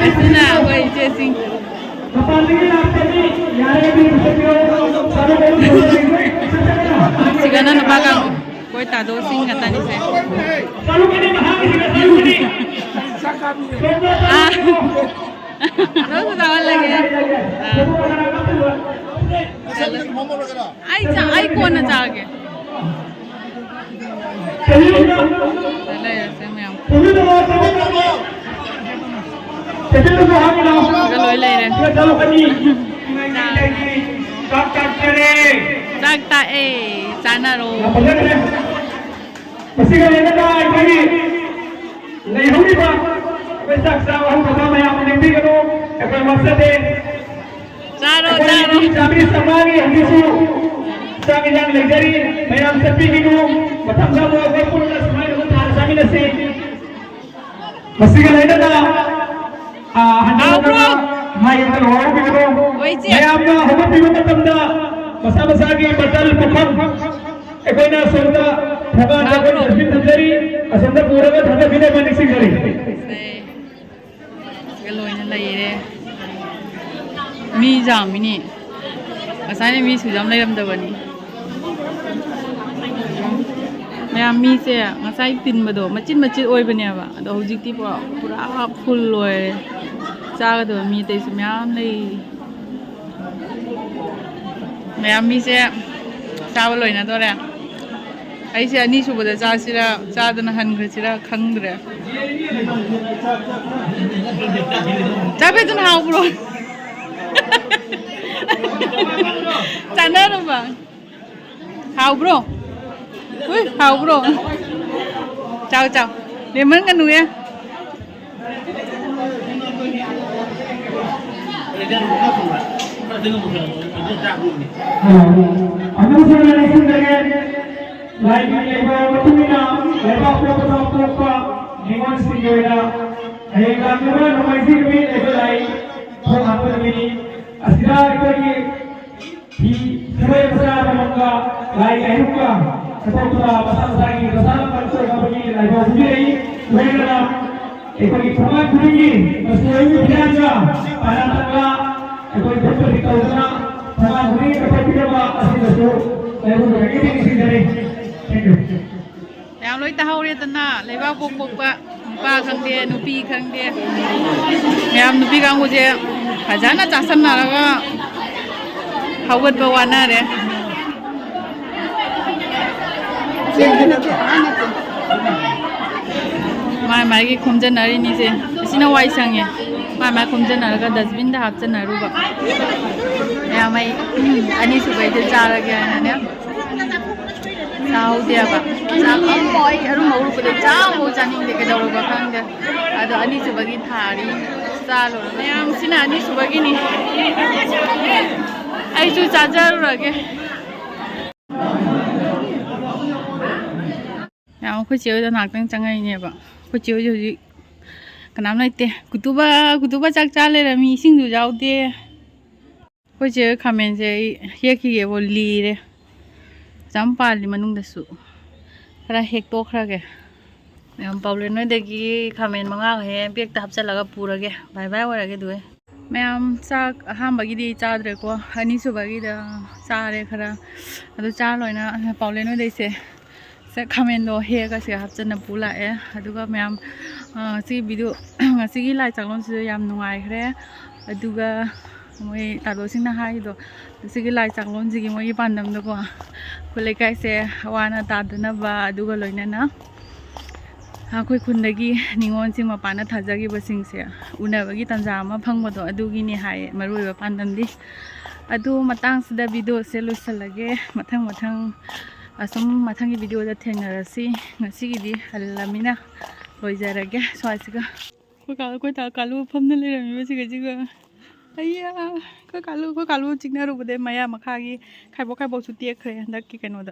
ꯑꯁꯤꯅ ꯑꯩꯈꯣꯏ ꯏꯆꯦꯁꯤꯡ꯫ ꯁꯤꯒꯅ ꯅꯨꯄꯥ ꯀꯥꯡ-, ꯑꯩꯈꯣꯏ ꯇꯥꯗꯣꯁꯤꯡ ꯉꯥꯛꯇꯅꯤꯁꯦ꯫ ꯑꯥ꯫ ꯅꯪꯁꯨ ꯆꯥꯍꯜꯂꯒꯦ꯫ ꯑꯥ꯫ ꯑꯩ ꯆꯥ-, ꯑꯩ ꯀꯣꯟꯅ ꯆꯥꯒꯦ꯫ ꯂꯩꯔꯁꯦ ꯃꯌꯥꯝ꯫ ꯂꯣꯏ ꯂꯩꯔꯦ꯫ ꯆꯥꯛ ꯇꯥꯛꯑꯦ, ꯆꯥꯅꯔꯣ꯫ ꯃꯁꯤꯒ ꯂꯣꯏꯅꯅ ꯑꯩꯈꯣꯏꯒꯤ ꯂꯩꯍꯧꯔꯤꯕ ꯑꯩꯈꯣꯏ ꯆꯥꯛ ꯆꯥꯕ ꯍꯧꯗꯕ ꯃꯌꯥꯝ ꯂꯦꯡꯕꯤꯒꯅꯨ, ꯑꯩꯈꯣꯏ ꯋꯥꯠꯆꯗꯦ꯫ ꯆꯥꯔꯣ, ꯑꯩꯈꯣꯏ ꯆꯥꯔꯣ꯫ ꯆꯥꯝꯃꯔꯤ ꯆꯥꯝꯃꯉꯥꯒꯤ ꯍꯧꯖꯤꯛꯁꯨ ꯆꯥꯛ ꯏꯟꯖꯥꯡ ꯂꯩꯖꯔꯤ, ꯃꯌꯥꯝ ꯆꯠꯄꯤꯒꯅꯨ꯫ ꯃꯊꯪꯗ ꯑꯃꯨꯛ ꯑꯩꯈꯣꯏ ꯄꯨꯟꯅ ꯁꯨꯃꯥꯏꯅ ꯑꯃꯨꯛ ꯊꯥꯅ ꯆꯥꯃꯤꯟꯅꯁꯤ꯫ ꯃꯁꯤꯒ ꯂꯣꯏꯅꯅ, ꯑ, ꯍꯟꯗꯣꯛꯅꯕ ꯍꯥꯎꯕ꯭ꯔꯣ? ꯃꯥꯏ ꯑꯝꯇ ꯂꯧꯍꯧꯕꯤꯔꯣ꯫ ꯍꯣꯏ, ꯏꯆꯦ꯫ ꯃꯌꯥꯝꯅ ꯍꯧꯒꯠꯄꯤꯕ ꯃꯇꯝꯗ ꯃꯁꯥ ꯃꯁꯥꯒꯤ ꯕꯇꯜ, ꯄꯨꯈꯝ ꯑꯩꯈꯣꯏꯅ ꯑꯁꯣꯝꯗ ꯊꯕꯥꯟꯗ ꯑꯩꯈꯣꯏꯅ ꯍꯥꯎꯕ꯭ꯔꯣ? ꯗꯁꯕꯤꯟ ꯊꯝꯖꯔꯤ, ꯑꯁꯣꯝꯗ ꯄꯨꯔꯒ ꯊꯥꯗꯕꯤꯅꯕ ꯅꯤꯡꯁꯤꯡꯖꯔꯤ꯫ ꯁꯦ꯫ ꯁꯤꯒ ꯂꯣꯏꯅ ꯂꯩꯔꯦ꯫ ꯃꯤ ꯌꯥꯝꯃꯤꯅꯦ꯫ ꯉꯁꯥꯏꯅ ꯃꯤ ꯁꯨꯛꯌꯥꯝ ꯂꯩꯔꯝꯗꯕꯅꯤ꯫ ꯃꯌꯥꯝ ꯃꯤꯁꯦ ꯉꯁꯥꯏ ꯇꯤꯟꯕꯗꯣ ꯃꯆꯤꯠ ꯃꯆꯤꯠ ꯑꯣꯏꯕꯅꯦꯕ꯫ ꯑꯗꯣ ꯍꯧꯖꯤꯛꯇꯤ ꯄꯨꯔꯥ, ꯄꯨꯔꯥ ꯐꯨꯜ ꯑꯣꯏꯔꯦ꯫ ꯆꯥꯒꯗꯕ ꯃꯤ ꯑꯇꯩꯁꯨ ꯃꯌꯥꯝ ꯂꯩꯔꯤ꯫ ꯃꯌꯥꯝ ꯃꯤꯁꯦ ꯆꯥꯕ ꯂꯣꯏꯅꯗꯣꯔꯦ꯫ ꯑꯩꯁꯦ ꯑꯅꯤꯁꯨꯕꯗ ꯆꯥꯁꯤꯔꯥ, ꯆꯥꯗꯅ ꯍꯟꯈ꯭ꯔꯁꯤꯔꯥ ꯈꯪꯗ꯭ꯔꯦ꯫ ꯆꯥ ꯐꯖꯅ ꯍꯥꯎꯕ꯭ꯔꯣ? ꯆꯥꯅꯔꯨꯕ꯫ ꯍꯥꯎꯕ꯭ꯔꯣ? ꯎꯏ, ꯍꯥꯎꯕ꯭ꯔꯣ? ꯆꯥꯎ, ꯆꯥꯎ꯫ ꯂꯦꯝꯍꯟꯒꯅꯨꯌꯦ꯫ ꯑꯃꯨꯛ ꯍꯟꯅ ꯅꯤꯡꯁꯤꯡꯖꯒꯦ, ꯂꯥꯏꯒꯤ ꯂꯩꯕ ꯃꯇꯨꯡ ꯏꯟꯅ ꯂꯩꯕꯥꯛ ꯄꯣꯛꯄꯗ ꯄꯣꯛꯄ ꯅꯤꯉꯣꯜꯁꯤꯡꯒꯤ ꯑꯣꯏꯅ ꯍꯌꯦꯡ ꯂꯥꯛꯂꯤꯕ ꯅꯣꯡꯃꯥꯏꯖꯤꯡ ꯅꯨꯃꯤꯠ ꯑꯩꯈꯣꯏ ꯂꯥꯏ ꯊꯣꯡ ꯍꯥꯞꯄ ꯅꯨꯃꯤꯠꯅꯤ꯫ ꯑꯁꯤꯗ ꯑꯩꯈꯣꯏꯒꯤ ꯐꯤ ꯈꯔ ꯃꯆꯥ ꯑꯃꯃꯝꯒ ꯂꯥꯏ ꯂꯥꯏꯔꯨꯝꯒ ꯆꯠꯊꯣꯛꯇꯨꯅ ꯃꯁꯥ ꯃꯁꯥꯒꯤ ꯃꯁꯥꯅ ꯄꯥꯡꯊꯣꯛꯅꯕꯒꯤ ꯂꯥꯏꯕꯛ ꯄꯤꯕꯤꯔꯛꯏ꯫ ꯂꯣꯏꯅꯅ ꯑꯩꯈꯣꯏꯒꯤ ꯊꯣꯡꯒꯥꯟ ꯈꯨꯗꯤꯡꯒꯤ ꯃꯁꯤ ꯑꯣꯏꯕ ꯐꯤꯔꯥꯟꯒ ꯄꯥꯅꯥ ꯇꯪꯒ ꯑꯩꯈꯣꯏ ꯊꯣꯛꯄꯒꯤ ꯇꯧꯗꯨꯅ ꯊꯣꯡꯒꯥꯟ ꯈꯨꯗꯤꯡꯒꯤ ꯀꯠꯊꯣꯛꯄꯤꯔꯝꯕ ꯑꯁꯤꯗꯁꯨ ꯂꯥꯏꯕꯛ ꯄꯤꯕꯤꯔꯛꯏ꯫ Thank you꯫ ꯃꯌꯥꯝ ꯂꯣꯏ ꯇꯥꯍꯧꯔꯦꯗꯅ, ꯂꯩꯕꯥꯛ ꯄꯣꯛ ꯄꯣꯛꯄ ꯅꯨꯄꯥ ꯈꯪꯗꯦ, ꯅꯨꯄꯤ ꯈꯪꯗꯦ, ꯃꯌꯥꯝ ꯅꯨꯄꯤ ꯀꯥꯡꯕꯨꯁꯦ ꯐꯖꯅ ꯆꯥꯁꯟꯅꯔꯒ ꯍꯧꯒꯠꯄ ꯋꯥꯅꯔꯦ꯫ ꯃꯥꯏ ꯃꯥꯏꯒꯤ ꯈꯣꯝꯖꯟꯅꯔꯤꯅꯤꯁꯦ, ꯑꯁꯤꯅ ꯋꯥꯏ ꯁꯪꯉꯦ꯫ ꯃꯥꯏ ꯃꯥꯏ ꯈꯣꯝꯖꯟꯅꯔꯒ dustbin ꯗ ꯍꯥꯞꯆꯟꯅꯔꯨꯕ꯫ ꯃꯌꯥꯝ ꯑꯩ, ꯎꯝ, ꯑꯅꯤꯁꯨꯕꯩꯗꯣ ꯆꯥꯔꯒꯦ ꯍꯥꯏꯅꯅꯦ ꯆꯥꯍꯧꯗꯦꯕ꯫ ꯆꯥꯛ ꯑꯃꯐꯥꯎ ꯑꯩ ꯑꯔꯨꯝ ꯑꯔꯨꯝꯕꯗꯣ ꯆꯥ ꯑꯃꯐꯥꯎ ꯆꯥꯅꯤꯡꯗꯦ, ꯀꯩꯗꯧꯔꯕ ꯈꯪꯗꯦ꯫ ꯑꯗꯣ ꯑꯅꯤꯁꯨꯕꯒꯤ ꯊꯥꯔꯤ, ꯆꯥ ꯂꯣꯏꯔꯒ꯫ ꯃꯌꯥꯝꯁꯤꯅ ꯑꯅꯤꯁꯨꯕꯒꯤꯅꯤ꯫ ꯑꯩꯁꯨ ꯆꯥꯖꯔꯨꯔꯒꯦ꯫ ꯌꯥꯝ ꯑꯩꯈꯣꯏ ꯆꯦ ꯍꯣꯏꯗ ꯉꯥꯏꯍꯥꯛꯇꯪ ꯆꯪꯉꯛꯏꯅꯦꯕ꯫ ꯑꯩꯈꯣꯏ ꯆꯦ ꯍꯣꯏꯁꯨ ꯍꯧꯖꯤꯛ ꯀꯅꯥꯝ ꯂꯩꯇꯦ꯫ ꯀꯨꯇꯨꯕ, ꯀꯨꯇꯨꯕ ꯆꯥꯛ ꯆꯥ ꯂꯩꯔꯝꯃꯤ, ꯏꯁꯤꯡꯁꯨ ꯌꯥꯎꯗꯦ꯫ ꯑꯩꯈꯣꯏ ꯆꯦ ꯍꯣꯏ ꯈꯥꯃꯦꯟꯁꯦ ꯑꯩ ꯍꯦꯛꯈꯤꯒꯦꯕꯣ, ꯂꯤꯔꯦ꯫ ꯐꯖꯅ ꯄꯥꯜꯂꯤ ꯃꯅꯨꯡꯗꯁꯨ꯫ ꯈꯔ ꯍꯦꯛꯇꯣꯛꯈ꯭ꯔꯒꯦ꯫ ꯃꯌꯥꯝ ꯄꯥꯎꯂꯦꯟ ꯅꯣꯏꯗꯒꯤ ꯈꯥꯃꯦꯟ ꯃꯉꯥꯒ ꯍꯦꯛ ꯕꯦꯛꯇ ꯍꯥꯞꯆꯤꯜꯂꯒ ꯄꯨꯔꯒꯦ꯫ ꯕꯥꯏ ꯕꯥꯏ ꯑꯣꯏꯔꯒꯦ ꯑꯗꯨ ꯑꯩ꯫ ꯃꯌꯥꯝ ꯆꯥꯛ ꯑꯍꯥꯟꯕꯒꯤꯗꯤ ꯆꯥꯗ꯭ꯔꯦꯀꯣ, ꯑꯅꯤꯁꯨꯕꯒꯤꯗ ꯆꯥꯔꯦ ꯈꯔ꯫ ꯑꯗꯨ ꯆꯥ ꯂꯣꯏꯅ ꯄꯥꯎꯂꯦꯟ ꯅꯣꯏꯗꯩꯁꯦ ꯁꯦ ꯈꯥꯃꯦꯟꯗꯣ ꯍꯦꯛꯑꯒ ꯁꯤꯗ ꯍꯥꯞꯆꯟꯅ ꯄꯨ ꯂꯥꯛꯑꯦ꯫ ꯑꯗꯨꯒ ꯃꯌꯥꯝ, ꯑ, ꯉꯁꯤꯒꯤ video, ꯉꯁꯤꯒꯤ ꯂꯥꯏ ꯆꯥꯛꯂꯣꯟꯁꯤꯁꯨ ꯌꯥꯝ ꯅꯨꯡꯉꯥꯏꯈ꯭ꯔꯦ꯫ ꯑꯗꯨꯒ ꯃꯣꯏ ꯇꯥꯗꯣꯁꯤꯡꯅ ꯍꯥꯏꯔꯤꯗꯣ, ꯉꯁꯤꯒꯤ ꯂꯥꯏ ꯆꯥꯛꯂꯣꯟꯁꯤꯒꯤ ꯃꯣꯏꯒꯤ ꯄꯥꯟꯗꯝꯗꯀꯣ, ꯑꯩꯈꯣꯏ ꯂꯩꯀꯥꯏꯁꯦ ꯑꯋꯥ ꯑꯅꯥ ꯇꯥꯗꯅꯕ, ꯑꯗꯨꯒ ꯂꯣꯏꯅꯅ ꯑꯩꯈꯣꯏ ꯈꯨꯟꯗꯒꯤ ꯅꯤꯉꯣꯜꯁꯤꯡ ꯃꯄꯥꯟꯗ ꯊꯥꯖꯈꯤꯕꯁꯤꯡꯁꯦ ꯎꯅꯕꯒꯤ ꯇꯥꯟꯖꯥ ꯑꯃ ꯐꯪꯕꯗꯣ, ꯑꯗꯨꯒꯤꯅꯤ ꯍꯥꯏꯌꯦ ꯃꯔꯨ ꯑꯣꯏꯕ ꯄꯥꯟꯗꯝꯗꯤ꯫ ꯑꯗꯨ ꯃꯇꯥꯡꯁꯤꯗ videoꯁꯦ ꯂꯣꯏꯁꯤꯜꯂꯒꯦ꯫ ꯃꯊꯪ ꯃꯊꯪ ꯑꯁꯨꯝ ꯃꯊꯪꯒꯤ videoꯗ ꯊꯦꯡꯅꯔꯁꯤ꯫ ꯉꯁꯤꯒꯤꯗꯤ ꯍꯜꯂꯃꯤꯅ ꯂꯣꯏꯖꯔꯒꯦ ꯁ꯭ꯋꯥꯏꯁꯤꯒ꯫ ꯑꯩꯈꯣꯏ ꯀꯥ-, ꯑꯩꯈꯣꯏ ꯗꯥ ꯀꯥꯂꯨ ꯐꯝꯅ ꯂꯩꯔꯝꯃꯤꯕ ꯁꯤꯒ ꯁꯤꯒ꯫ ꯑꯩꯌꯥ, ꯑꯩꯈꯣꯏ ꯀꯥꯂꯨ, ꯑꯩꯈꯣꯏ ꯀꯥꯂꯨ ꯆꯤꯛꯅꯔꯨꯕꯗꯩ ꯃꯌꯥ ꯃꯈꯥꯒꯤ ꯈꯥꯏꯕꯣꯛ ꯈꯥꯏꯕꯣꯛꯁꯨ ꯇꯦꯛꯈ꯭ꯔꯦ ꯍꯟꯗꯛꯀꯤ ꯀꯩꯅꯣꯗ꯫